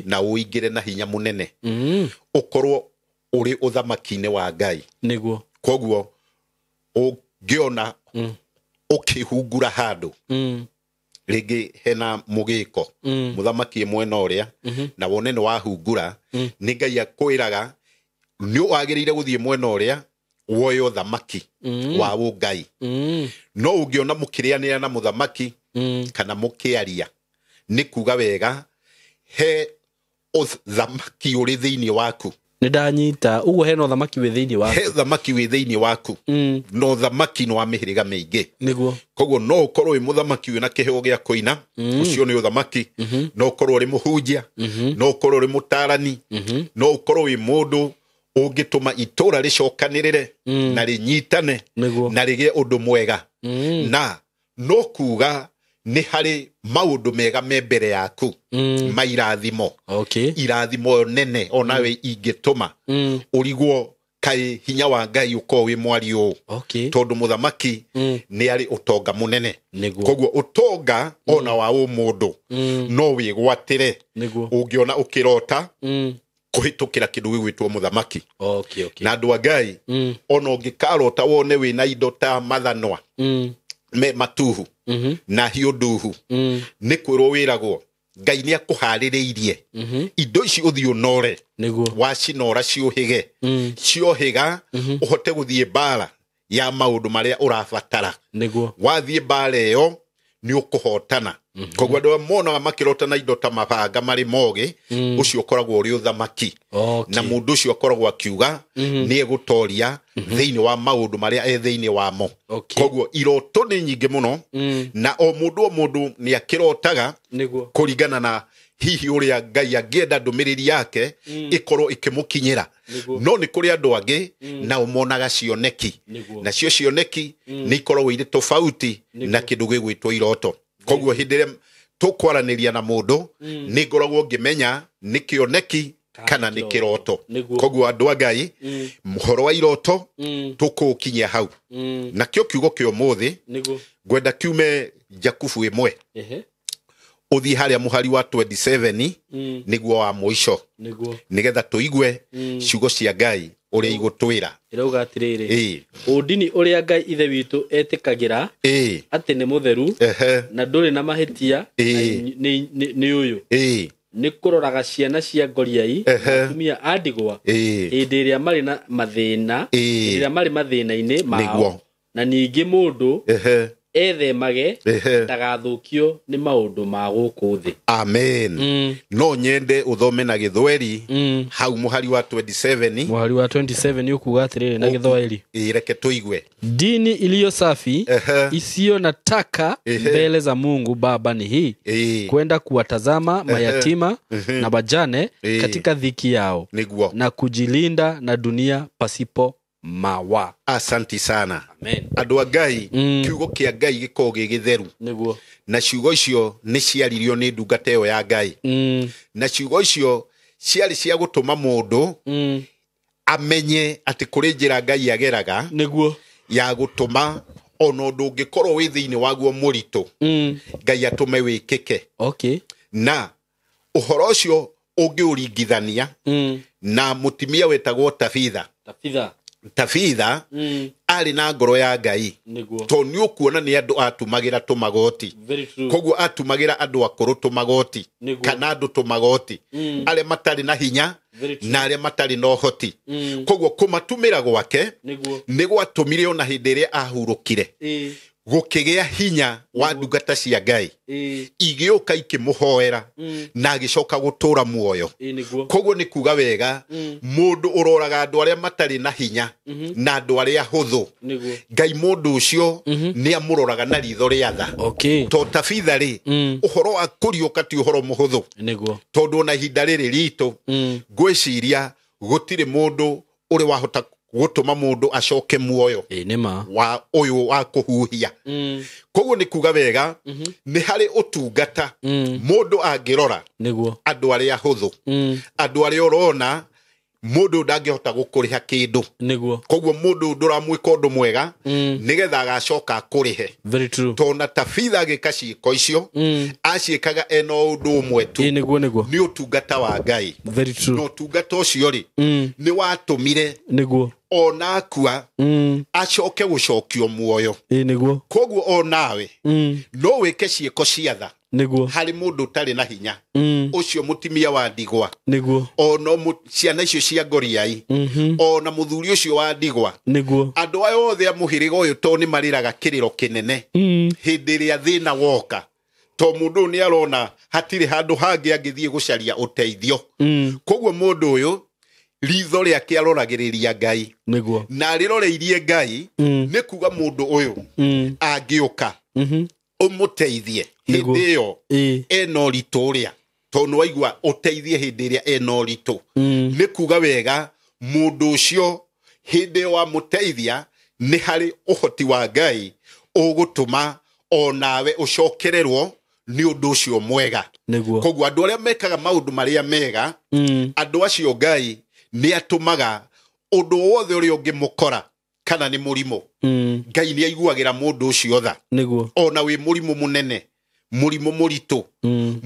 na ũingĩre na hinya mũnene ũkorwo ũrĩ ũthamaki-inĩ wa Ngai. Nĩguo. Koguo ũngĩona ũkĩhungura handũ rĩngĩ hena mũgĩko mũthamaki mwena ũrĩa na wone nĩ wahungura nĩ Ngai akwĩraga nĩ wagĩrĩire gũthiĩ mwena ũrĩa woe ũthamaki wa ũngai. No ũngĩona mũkĩrĩanĩra na mũthamaki kana mũkĩaria nĩ kuga wega he ũthamaki ũrĩ thĩinĩ waku. Nĩ ndanyita ũguo hena ũthamaki wĩ thĩinĩ waku. He ũthamaki wĩ thĩinĩ waku na ũthamaki nĩ wa mĩhĩrĩga mĩingĩ. Nĩguo. Koguo no ũkorwo wĩ mũthamaki wĩna kĩheo gĩa kũina, ũcio nĩ ũthamaki. No ũkorwo ũrĩ mũhunjia, no ũkorwo ũrĩ mũtaarani, no ũkorwo wĩ mũndũ ũngĩtũma itũra rĩcokanĩrĩre na rĩnyitane na rĩgĩe ũndũ mwega. Na no kuga nĩ harĩ maũndũ mega me mbere yaku ma irathimo. Irathimo nene onawe ingĩtũma ũrigwo kaĩ hinya wa Ngai ũkorwo wĩ mwari ũũ. Tondũ mũthamaki nĩ arĩ ũtonga mũnene. Koguo ũtonga ona wa ũmũndũ no wĩgwatĩre ũngĩona ũkĩrota kũhĩtũkĩra kĩndũ gĩgwĩtwo mũthamaki. Na andũ a Ngai ona ũngĩkarota wone wĩna indo ta mathanwa me matuhu na hiũ nduhu nĩ kwĩrwo wĩragwo Ngai nĩ akũharĩrĩirie indo ici ũthiĩ ũnore. Wacinora ciũhĩge ciohĩga ũhote gũthiĩ mbara ya maũndũ marĩa ũrabatara. Wathiĩ mbara ĩyo nĩ ũkũhotana. Koguo andũ monaga makĩrota na indo ta mabanga marĩ mogĩ ũcio ũkoragwo ũrĩ ũthamaki. Na mũndũ ũcio akoragwo akiuga nĩ egũtoria thĩinĩ wa maũndũ marĩa e thĩinĩ wamo. Koguo iroto nĩ nyingĩ mũno na o mũndũ nĩ akĩrotaga kũringana na hihi ũrĩa Ngai angĩenda ndũmĩrĩri yake ĩkorwo ĩkĩmũkinyĩra. No nĩ kũrĩ andũ angĩ nao monaga cioneki. Nacio cioneki nĩ ikoragwo irĩ tofauti na kĩndũ gĩgwĩtwo iroto. Koguo hĩndĩ ĩrĩa tũkwaranĩria na mũndũ nĩ ngoragwo ngĩmenya nĩ kĩoneki kana nĩ kĩroto. Koguo andũ a Ngai mũhoro wa iroto tũkũũkinyia hau. Nakĩo kiugo kĩa ũmũthĩ ngwenda kiume Jakubu 1 ũthiĩ harĩa mũhari wa 27 nĩguo wa mũico nĩgetha tũigue ciugo cia Ngai ũrĩa igũtwĩra. Ĩrauga atĩrĩrĩ, ũndini ũrĩa Ngai ithe witũ etĩkagĩra atĩ nĩ mũtheru na ndũrĩ na mahĩtia nĩ ũyũ nĩ kũroraga ciana cia ngoriai atumia a ndigwa hĩndĩ ĩrĩa marĩ na mathĩna hĩndĩ ĩrĩa marĩ mathĩna-inĩ mao na ningĩ mũndũ ethemage ndagathũkio nĩ maũndũ ma gũkũ thĩ. Amen. No nyende ũthome na gĩthweri hau mũhari wa 27. Mũhari wa 27 ũkuga atĩrĩrĩ na gĩthweri. Reke tũigue. Dini iliyo safi isiyo na taka mbele za Mungu Baba ni hii, kwenda kuwatazama mayatima na wajane katika dhiki yao na kujilinda na dunia pasipo mawa. Asanti sana. Amen. Andũ a Ngai kiugo kĩa Ngai gĩkoragwo gĩ gĩtheru. Nĩguo. Na ciugo icio nĩ ciaririo nĩ ndungata ĩyo ya Ngai. Na ciugo icio ciarĩ cia gũtũma mũndũ amenye atĩ kũrĩ njĩra Ngai ageraga. Nĩguo. Ya gũtũma ona ũndũ ũngĩkorwo wĩ thĩinĩ waguo mũritũ Ngai atũme wĩkĩke. Na ũhoro ũcio ũngĩũringithania na mũtumia wetagwo Tabitha. Tabitha Arĩ na ngoro ya Ngai. Tondũ nĩ ũkuona nĩ andũ atumagĩra tũmagoti. Koguo atumagĩra andũ akũrũ tũmagoti kana andũ tũmagoti arĩa matarĩ na hinya na arĩa matarĩ na ũhoti. Koguo kũmatumĩra gwake nĩ gwatũmire ona hĩndĩ ĩrĩa ahurũkire gũkĩgĩa hinya wa ndungata cia Ngai igĩũka ikĩmũhoera na agĩcoka gũtũra muoyo. Koguo nĩ kuga wega mũndũ ũroraga andũ arĩa matarĩ na hinya na andũ arĩa hũthũ, Ngai mũndũ ũcio nĩ amũroraga na ritho rĩa tha. To Tabitha rĩ, ũhoro wa kũriũka ti ũhoro mũhũthũ, tondũ ona ihinda rĩrĩ ritũ ngwĩciria gũtirĩ mũndũ ũrĩ wahota gũtũma mũndũ acoke muoyo wa ũyũ wa kũhuhia. Koguo nĩ kuga wega nĩ harĩ ũtungata mũndũ angĩrora andũ arĩa hũthũ, andũ arĩa ũrona mũndũ ndangĩhota gũkũrĩha kĩndũ. Koguo mũndũ ndũramwĩka ũndũ mwega nĩgetha agacoka akũrĩhe. Tondũ Tabitha agĩka ciĩko icio aciĩkaga ena ũndũ ũmwe tu, nĩ ũtungata wa Ngai. Na ũtungata ũcio rĩ nĩ watũmire ona akua acoke gũcokio muoyo. Koguo onawe no wĩke ciĩko cia tha harĩ mũndũ ũtarĩ na hinya, ũcio mũtimia wa ndigwa, ona ciana icio cia ngoriai, ona mũthuri ũcio wa ndigwa, andũ aya othe a mũhĩrĩga ũyũ to nĩ marĩraga kĩrĩro kĩnene hĩndĩ ĩrĩa thĩna woka, to mũndũ ũyũ nĩ arona hatirĩ handũ hangĩ angĩthiĩ gũcaria ũteithio. Koguo mũndũ ũyũ ritho rĩake aroragĩrĩria Ngai na rĩroreirie Ngai, nĩ kuga mũndũ ũyũ angĩũka ũmũteithie hĩndĩ ĩyo ena ũritũ ũrĩa, tondũ waigua ũteithie hĩndĩ ĩrĩa ena ũritũ, nĩ kuga wega mũndũ ũcio hĩndĩ ĩyo wamũteithia nĩ harĩ ũhoti wa Ngai ũgũtũma onawe ũcokererwo nĩ ũndũ ũcio mwega. Koguo andũ arĩa mekaga maũndũ marĩa mega, andũ acio Ngai nĩ atũmaga ũndũ wothe ũrĩa ũngĩmũkora kana nĩ mũrimũ, Ngai nĩ aiguagĩra mũndũ ũcio tha. Ona wĩ mũrimũ mũnene, mũrimũ mũritũ,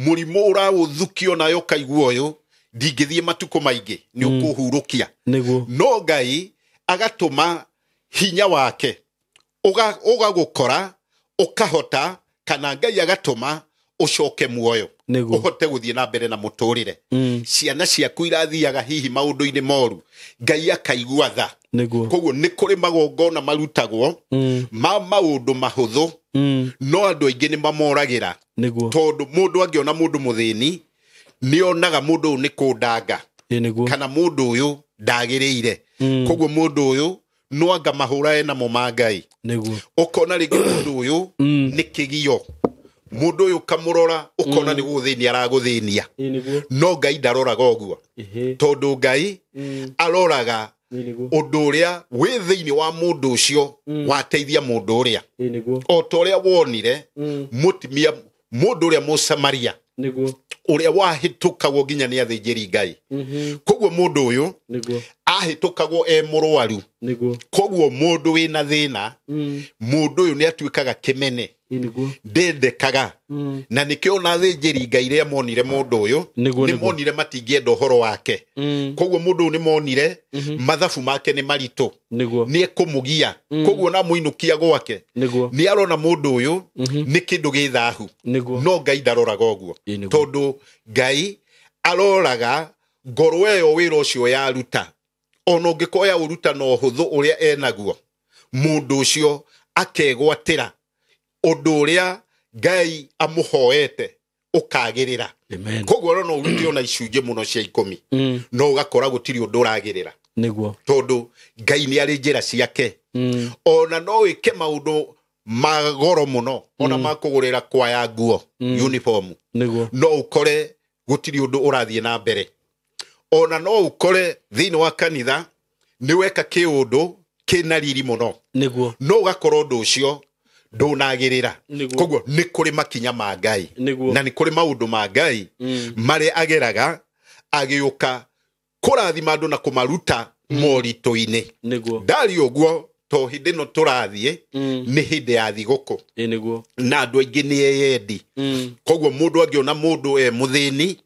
mũrimũ ũraũthukio nayo ũkaigua ũyũ ndingĩthiĩ matukũ maingĩ nĩ ũkũhurũkia. No Ngai agatũma hinya wake ũgagũkora ũkahota, kana Ngai agatũma ũcoke muoyo ũhote gũthiĩ na mbere na mũtũrĩre. Ciana ciaku irathiaga hihi maũndũ-inĩ moru, Ngai akaigua tha. Koguo nĩ kũrĩ magongona marutagwo ma maũndũ mahũthũ, no andũ aingĩ nĩ mamoragĩra, tondũ mũndũ angĩona mũndũ mũthĩni nĩ onaga mũndũ ũyũ nĩ kũndanga kana mũndũ ũyũ ndagĩrĩire. Koguo mũndũ ũyũ no anga mahũra ena mo ma Ngai. Ũkona rĩngĩ mũndũ ũyũ nĩ kĩgio, mũndũ ũyũ ũkamũrora ũkona nĩ gũgũthĩnia aragũthĩnia, no Ngai ndaroraga ũguo, tondũ Ngai aroraga ũndũ ũrĩa wĩ thĩinĩ wa mũndũ ũcio wateithia mũndũ ũrĩa. O ta ũrĩa wonire mũtimia mũndũ ũrĩa Mũsamaria ũrĩa wahĩtũkagwo nginya nĩ athĩnjĩri Ngai. Koguo mũndũ ũyũ ahĩtũkagwo e mũrwaru. Koguo mũndũ wĩna thĩna, mũndũ ũyũ nĩ atuĩkaga kĩmene, ndendekaga. Na nĩkĩo ona athĩnjĩri Ngai rĩa monire mũndũ ũyũ nĩ monire matingĩenda ũhoro wake. Koguo mũndũ ũyũ nĩ monire mathabu make nĩ maritũ, nĩ ekũmũgia. Koguo na mũinũkia gwake nĩ arona mũndũ ũyũ nĩ kĩndũ gĩ thahu, no Ngai ndaroraga ũguo, tondũ Ngai aroraga ngoro ĩyo wĩra ũcio yaruta. Ona ũngĩkorwo yaũruta na ũhũthũ ũrĩa enaguo, mũndũ ũcio akegwatĩra ũndũ ũrĩa Ngai amũhoete ũkagĩrĩra. Koguo no ũrute ona icunjĩ mũno cia 10, no ũgakora gũtirĩ ũndũ ũragĩrĩra, tondũ Ngai nĩ arĩ njĩra ciake. Ona no wĩke maũndũ ma goro mũno, ona ma kũgũrĩra kwaya nguo uniform, no ũkore gũtirĩ ũndũ ũrathiĩ na mbere. Ona no ũkore thĩinĩ wa kanitha nĩ weka kĩũndũ kĩna riri mũno, no ũgakora ũndũ ũcio ndũnagĩrĩra. Koguo nĩ kũrĩ makinya ma Ngai na nĩ kũrĩ maũndũ ma Ngai marĩa ageraga agĩũka kũrathima andũ na kũmaruta moritũ-inĩ. Ndari ũguo to hĩndĩ ĩno tũrathiĩ nĩ hĩndĩ ya thigũkũ, na andũ aingĩ nĩ eyendi. Koguo mũndũ angĩona mũndũ e mũthĩni,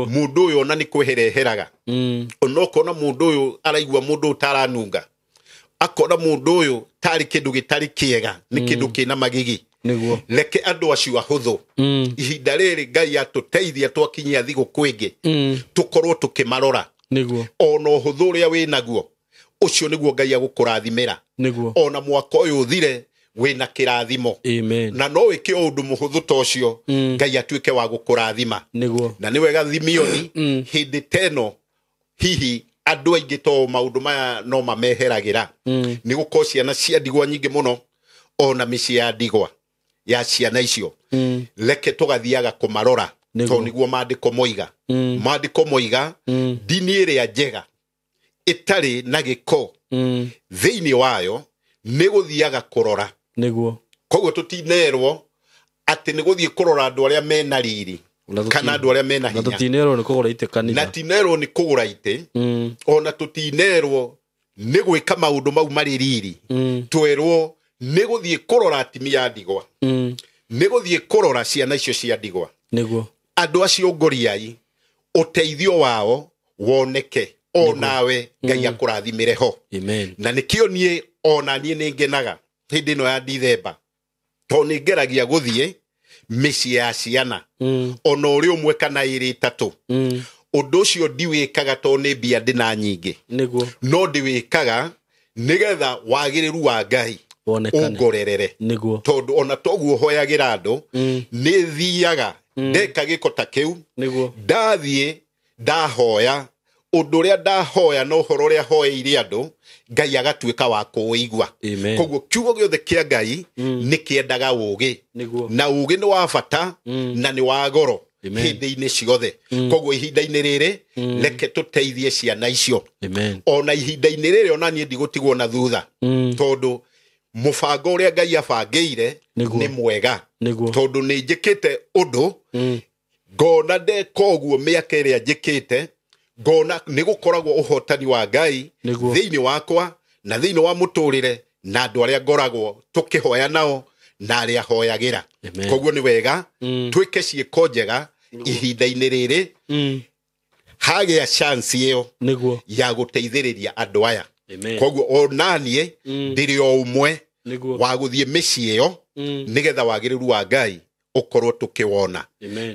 mũndũ ũyũ ona nĩ kwehereheraga. Ona ũkona mũndũ ũyũ araigua mũndũ ũtaranunga, Akona mũndũ ũyũ tarĩ kĩndũ gĩtarĩ kĩega, nĩ kĩndũ kĩna magigi. Nĩguo. Reke andũ acio ahũthũ ihinda rĩrĩ Ngai atũteithia twakinyia thigũkũ ĩngĩ tũkorwo tũkĩmarora. Nĩguo. Ona ũhũthũ ũrĩa wĩnaguo ũcio nĩguo Ngai agũkũrathimĩra. Nĩguo. Ona mwaka ũyũ ũthire wĩna kĩrathimo. Amen. Na no wĩke o ũndũ mũhũthũ ta ũcio Ngai atuĩke wa gũkũrathima. Nĩguo. Na nĩ wega Thimioni hĩndĩ ta ĩno hihi andũ aingĩ to maũndũ maya no mameheragĩra. Nĩ gũkorwo ciana cia ndigwa nyingĩ mũno ona mĩciĩ ya ndigwa ya ciana icio. Reke tũgathiaga kũmarora tondũ nĩguo maandĩko moiga. Maandĩko moiga ndini ĩrĩa njega ĩtarĩ na gĩko thĩinĩ wayo nĩ gũthiaga kũrora. Nĩguo. Koguo tũtinerwo atĩ nĩ gũthiĩ kũrora andũ arĩa mena riri kana andũ arĩa mena hinya. Na tũtinerwo nĩ kũgũra itĩ kanitha. Na tinerwo nĩ kũgũra itĩ. Ona tũtinerwo nĩ gwĩka maũndũ mau marĩ riri. Twerwo nĩ gũthiĩ kũrora atumia a ndigwa. Nĩ gũthiĩ kũrora ciana icio cia ndigwa. Nĩguo. Andũ acio ngoriai ũteithio wao woneke onawe Ngai akũrathimĩre ho. Amen. Na nĩkĩo niĩ ona niĩ nĩ ngenaga hĩndĩ ĩno ya Dithemba tondũ nĩ ngeragia gũthiĩ mĩciĩ ya ciana ona ũrĩ ũmwe kana ĩrĩ ĩtatũ. Ũndũ ũcio ndiwĩkaga tondũ nĩ mbia ndĩna nyingĩ. Nĩguo. No ndĩwĩkaga nĩgetha wagĩrĩru wa Ngai wonekane ũngorerere. Nĩguo. Tondũ ona toguo hoyagĩra andũ nĩ thiaga ndeka gĩko ta kĩu. Nĩguo. Ndathiĩ ndahoya ũndũ ũrĩa ndahoya na ũhoro ũrĩa hoeire andũ Ngai agatuĩka wa kũũigua. Koguo kiugo gĩothe kĩa Ngai nĩ kĩendaga ũũgĩ. Na ũũgĩ nĩ wa bata na nĩ wa goro hĩndĩ-inĩ ciothe. Koguo ihinda-inĩ rĩrĩ reke tũteithie ciana icio. Ona ihinda-inĩ rĩrĩ ona niĩ ndigũtigwo na thutha tondũ mũbango ũrĩa Ngai abangĩire nĩ mwega. Tondũ nĩ njĩkĩte ũndũ ngona ndeka ũguo mĩaka ĩrĩa njĩkĩte ngona nĩ gũkoragwo ũhotani wa Ngai thĩinĩ wakwa na thĩinĩ wa mũtũrĩre na andũ arĩa ngoragwo tũkĩhoya nao na arĩa hoyagĩra. Koguo nĩ wega twĩke ciĩko njega ihinda-inĩ rĩrĩ hagĩa chance ĩyo ya gũteithĩrĩria andũ aya. Koguo ona niĩ ndĩrĩ o ũmwe wa gũthiĩ mĩciĩ ĩyo nĩgetha wagĩrĩru wa Ngai ũkorwo tũkĩwona.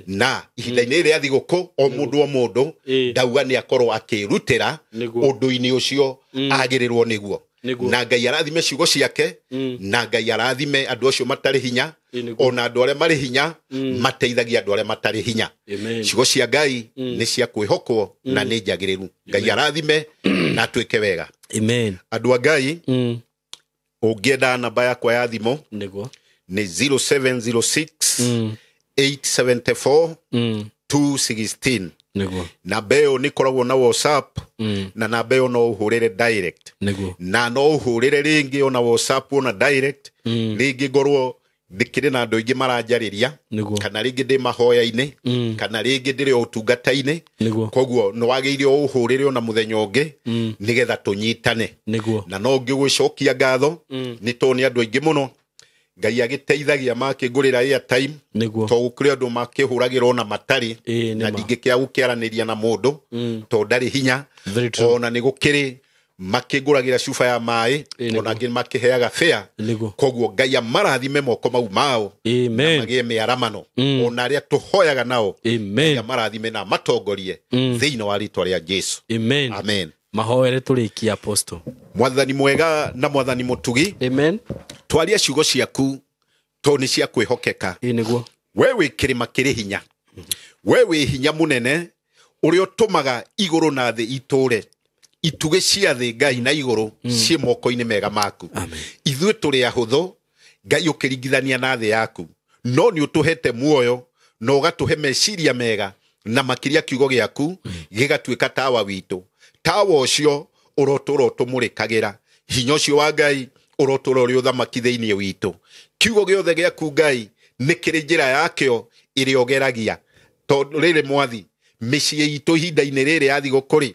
Na ihinda-inĩ rĩrĩa thigũkũ o mũndũ o mũndũ ndauga nĩ akorwo akĩrutĩra ũndũ-inĩ ũcio agĩrĩrwo nĩguo. Na Ngai arathime ciugo ciake na Ngai arathime andũ acio matarĩ hinya ona andũ arĩa marĩ hinya mateithagia andũ arĩa matarĩ hinya. Ciugo cia Ngai nĩ cia kwĩhokwo na nĩ njagĩrĩru. Ngai arathime na atuĩke wega. Amen. Andũ a Ngai ũngĩenda namba yakwa ya thimũ nĩguo ni 0706 874 216. Nĩguo. Namba ĩyo nĩ ĩkoragwo na WhatsApp na namba ĩyo no ũhũrĩre direct. Nĩguo. Na no ũhũrĩre rĩngĩ ona WhatsApp ona direct. Rĩngĩ ngorwo ndĩkĩrĩ na andũ aingĩ maranjarĩria kana rĩngĩ ndĩ mahoya-inĩ kana rĩngĩ ndĩrĩ o ũtungata-inĩ. Koguo nĩ wagĩrĩire ũhũrĩre ona mũthenya ũngĩ nĩgetha tũnyitane. Nĩguo. Na no ngĩgũcokia ngatho nĩ tondũ nĩ andũ aingĩ mũno Ngai agĩteithagia makĩngũrĩra airtime Nĩguo. to gũkĩrĩ andũ makĩhũragĩrwo na matarĩ na ndingĩkĩa gũkĩaranĩria na mũndũ tondũ ndarĩ hinya. Ona nĩ gũkĩrĩ makĩngũragĩra cuba ya maĩ ona angĩ makĩheaga fare. Koguo Ngai amarathime moko mau mao na magĩe mĩaramano ona arĩa tũhoyaga nao Ngai amarathime na amatongorie thĩinĩ wa rĩtwa rĩa Jesu. Amen. Amen. Mahoere tũrĩkie Apostle. Mwathani mwega na mwathani mũtugi. Amen. Twaria ciugo ciaku tondũ nĩ cia kwĩhokeka. Nĩguo. We wĩ kĩrĩma kĩrĩ hinya. We wĩ hinya mũnene ũrĩa ũtũmaga igũrũ na thĩ itũre. Itugĩ cia thĩ Ngai na igũrũ ciĩ moko-inĩ mega maku. Ithuĩ tũrĩ ahũthũ Ngai ũkĩringithania na thĩ yaku. No nĩ ũtũhete muoyo na ũgatũhe meciria mega na makĩria kiugo gĩaku gĩgatuĩka tawa witũ. Tawa ũcio ũrotũra ũtũmũrĩkagĩra. Hinya ũcio wa Ngai ũrotũra ũrĩ ũthamaki thĩinĩ witũ. Kiugo gĩothe gĩaku Ngai nĩ kĩrĩ njĩra yakĩo ĩrĩa ũgeragia. Tondũ rĩrĩ mwathi mĩciĩ itũ ihinda-inĩ rĩrĩ ya thigũkũ rĩ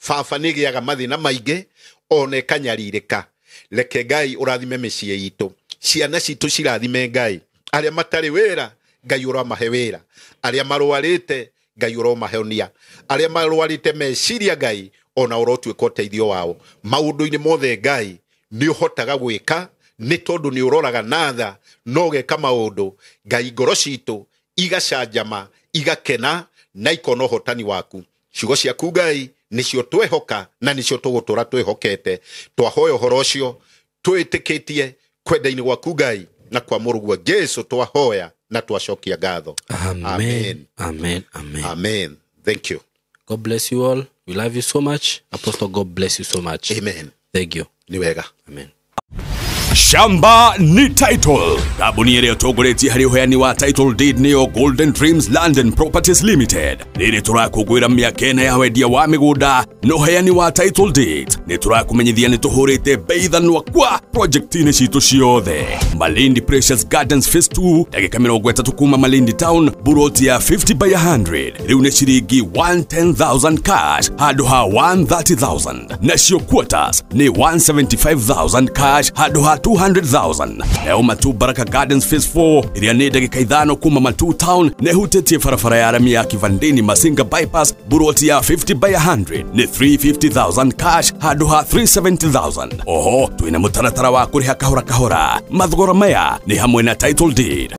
baba nĩ ĩgĩaga mathĩna maingĩ ona ĩkanyarirĩka. Reke Ngai ũrathime mĩciĩ itũ. Ciana citũ cirathime Ngai. Arĩa matarĩ wĩra Ngai ũramahe wĩra. Arĩa marwarĩte Ngai ũromahonia. Arĩa marwarĩte meciria Ngai ona ũrotuĩka ũteithio wao. Maũndũ-inĩ mothe Ngai Nĩ ũhotaga gwĩka nĩ tondũ nĩ ũroraga na tha no ũgeka maũndũ. Ngai, ngoro citũ igacanjama, igakena na ikona ũhotani waku. Ciugo ciaku Ngai nĩcio twehoka na nĩcio tũgũtũra twĩhokete. Twahoya ũhoro ũcio twĩtĩkĩtie kwenda-inĩ gwaku Ngai na kwa mũrũguo Jesu twahoya na twacokia ngatho. Amen. Amen. Amen. Amen. Amen. Thank you. God bless you all. We love you so much. Apostle, God bless you so much. Amen. Thank you. Nĩ wega. Amen. Shamba ni title. Kambuni ĩrĩa ĩtongoretie harĩ ũheani wa title deed nĩyo Golden Dreams Land and Properties Limited. Rĩrĩ tũrakũngũĩra mĩaka ĩna ya wendia wa mĩgũnda na ũheani wa title deed. Nĩ tũrakũmenyithia nĩ tũhũrĩte bei thanwa kwa project-inĩ citũ ciothe. Malindi Precious Gardens Phase 2, ndagĩka 30 kuma Malindi Town, buroti ya 50 by 100 rĩu nĩ ciringi 110,000 cash handũ ha 130,000. Nacio quarters nĩ 175,000 cash handũ ha 200,000. Nayo Matu Baraka Gardens Phase 4 ĩrĩa nĩ ndagĩka 5 kuma Matu Town na ĩhutĩtie barabara ya rami ya Kivandini Masinga Bypass, buroti ya 50 by 100 nĩ 350,000 cash handũ ha 370,000. Oho twĩna mũtaratara wa kũrĩha kahora kahora. Mathogora maya nĩ hamwe na title deed.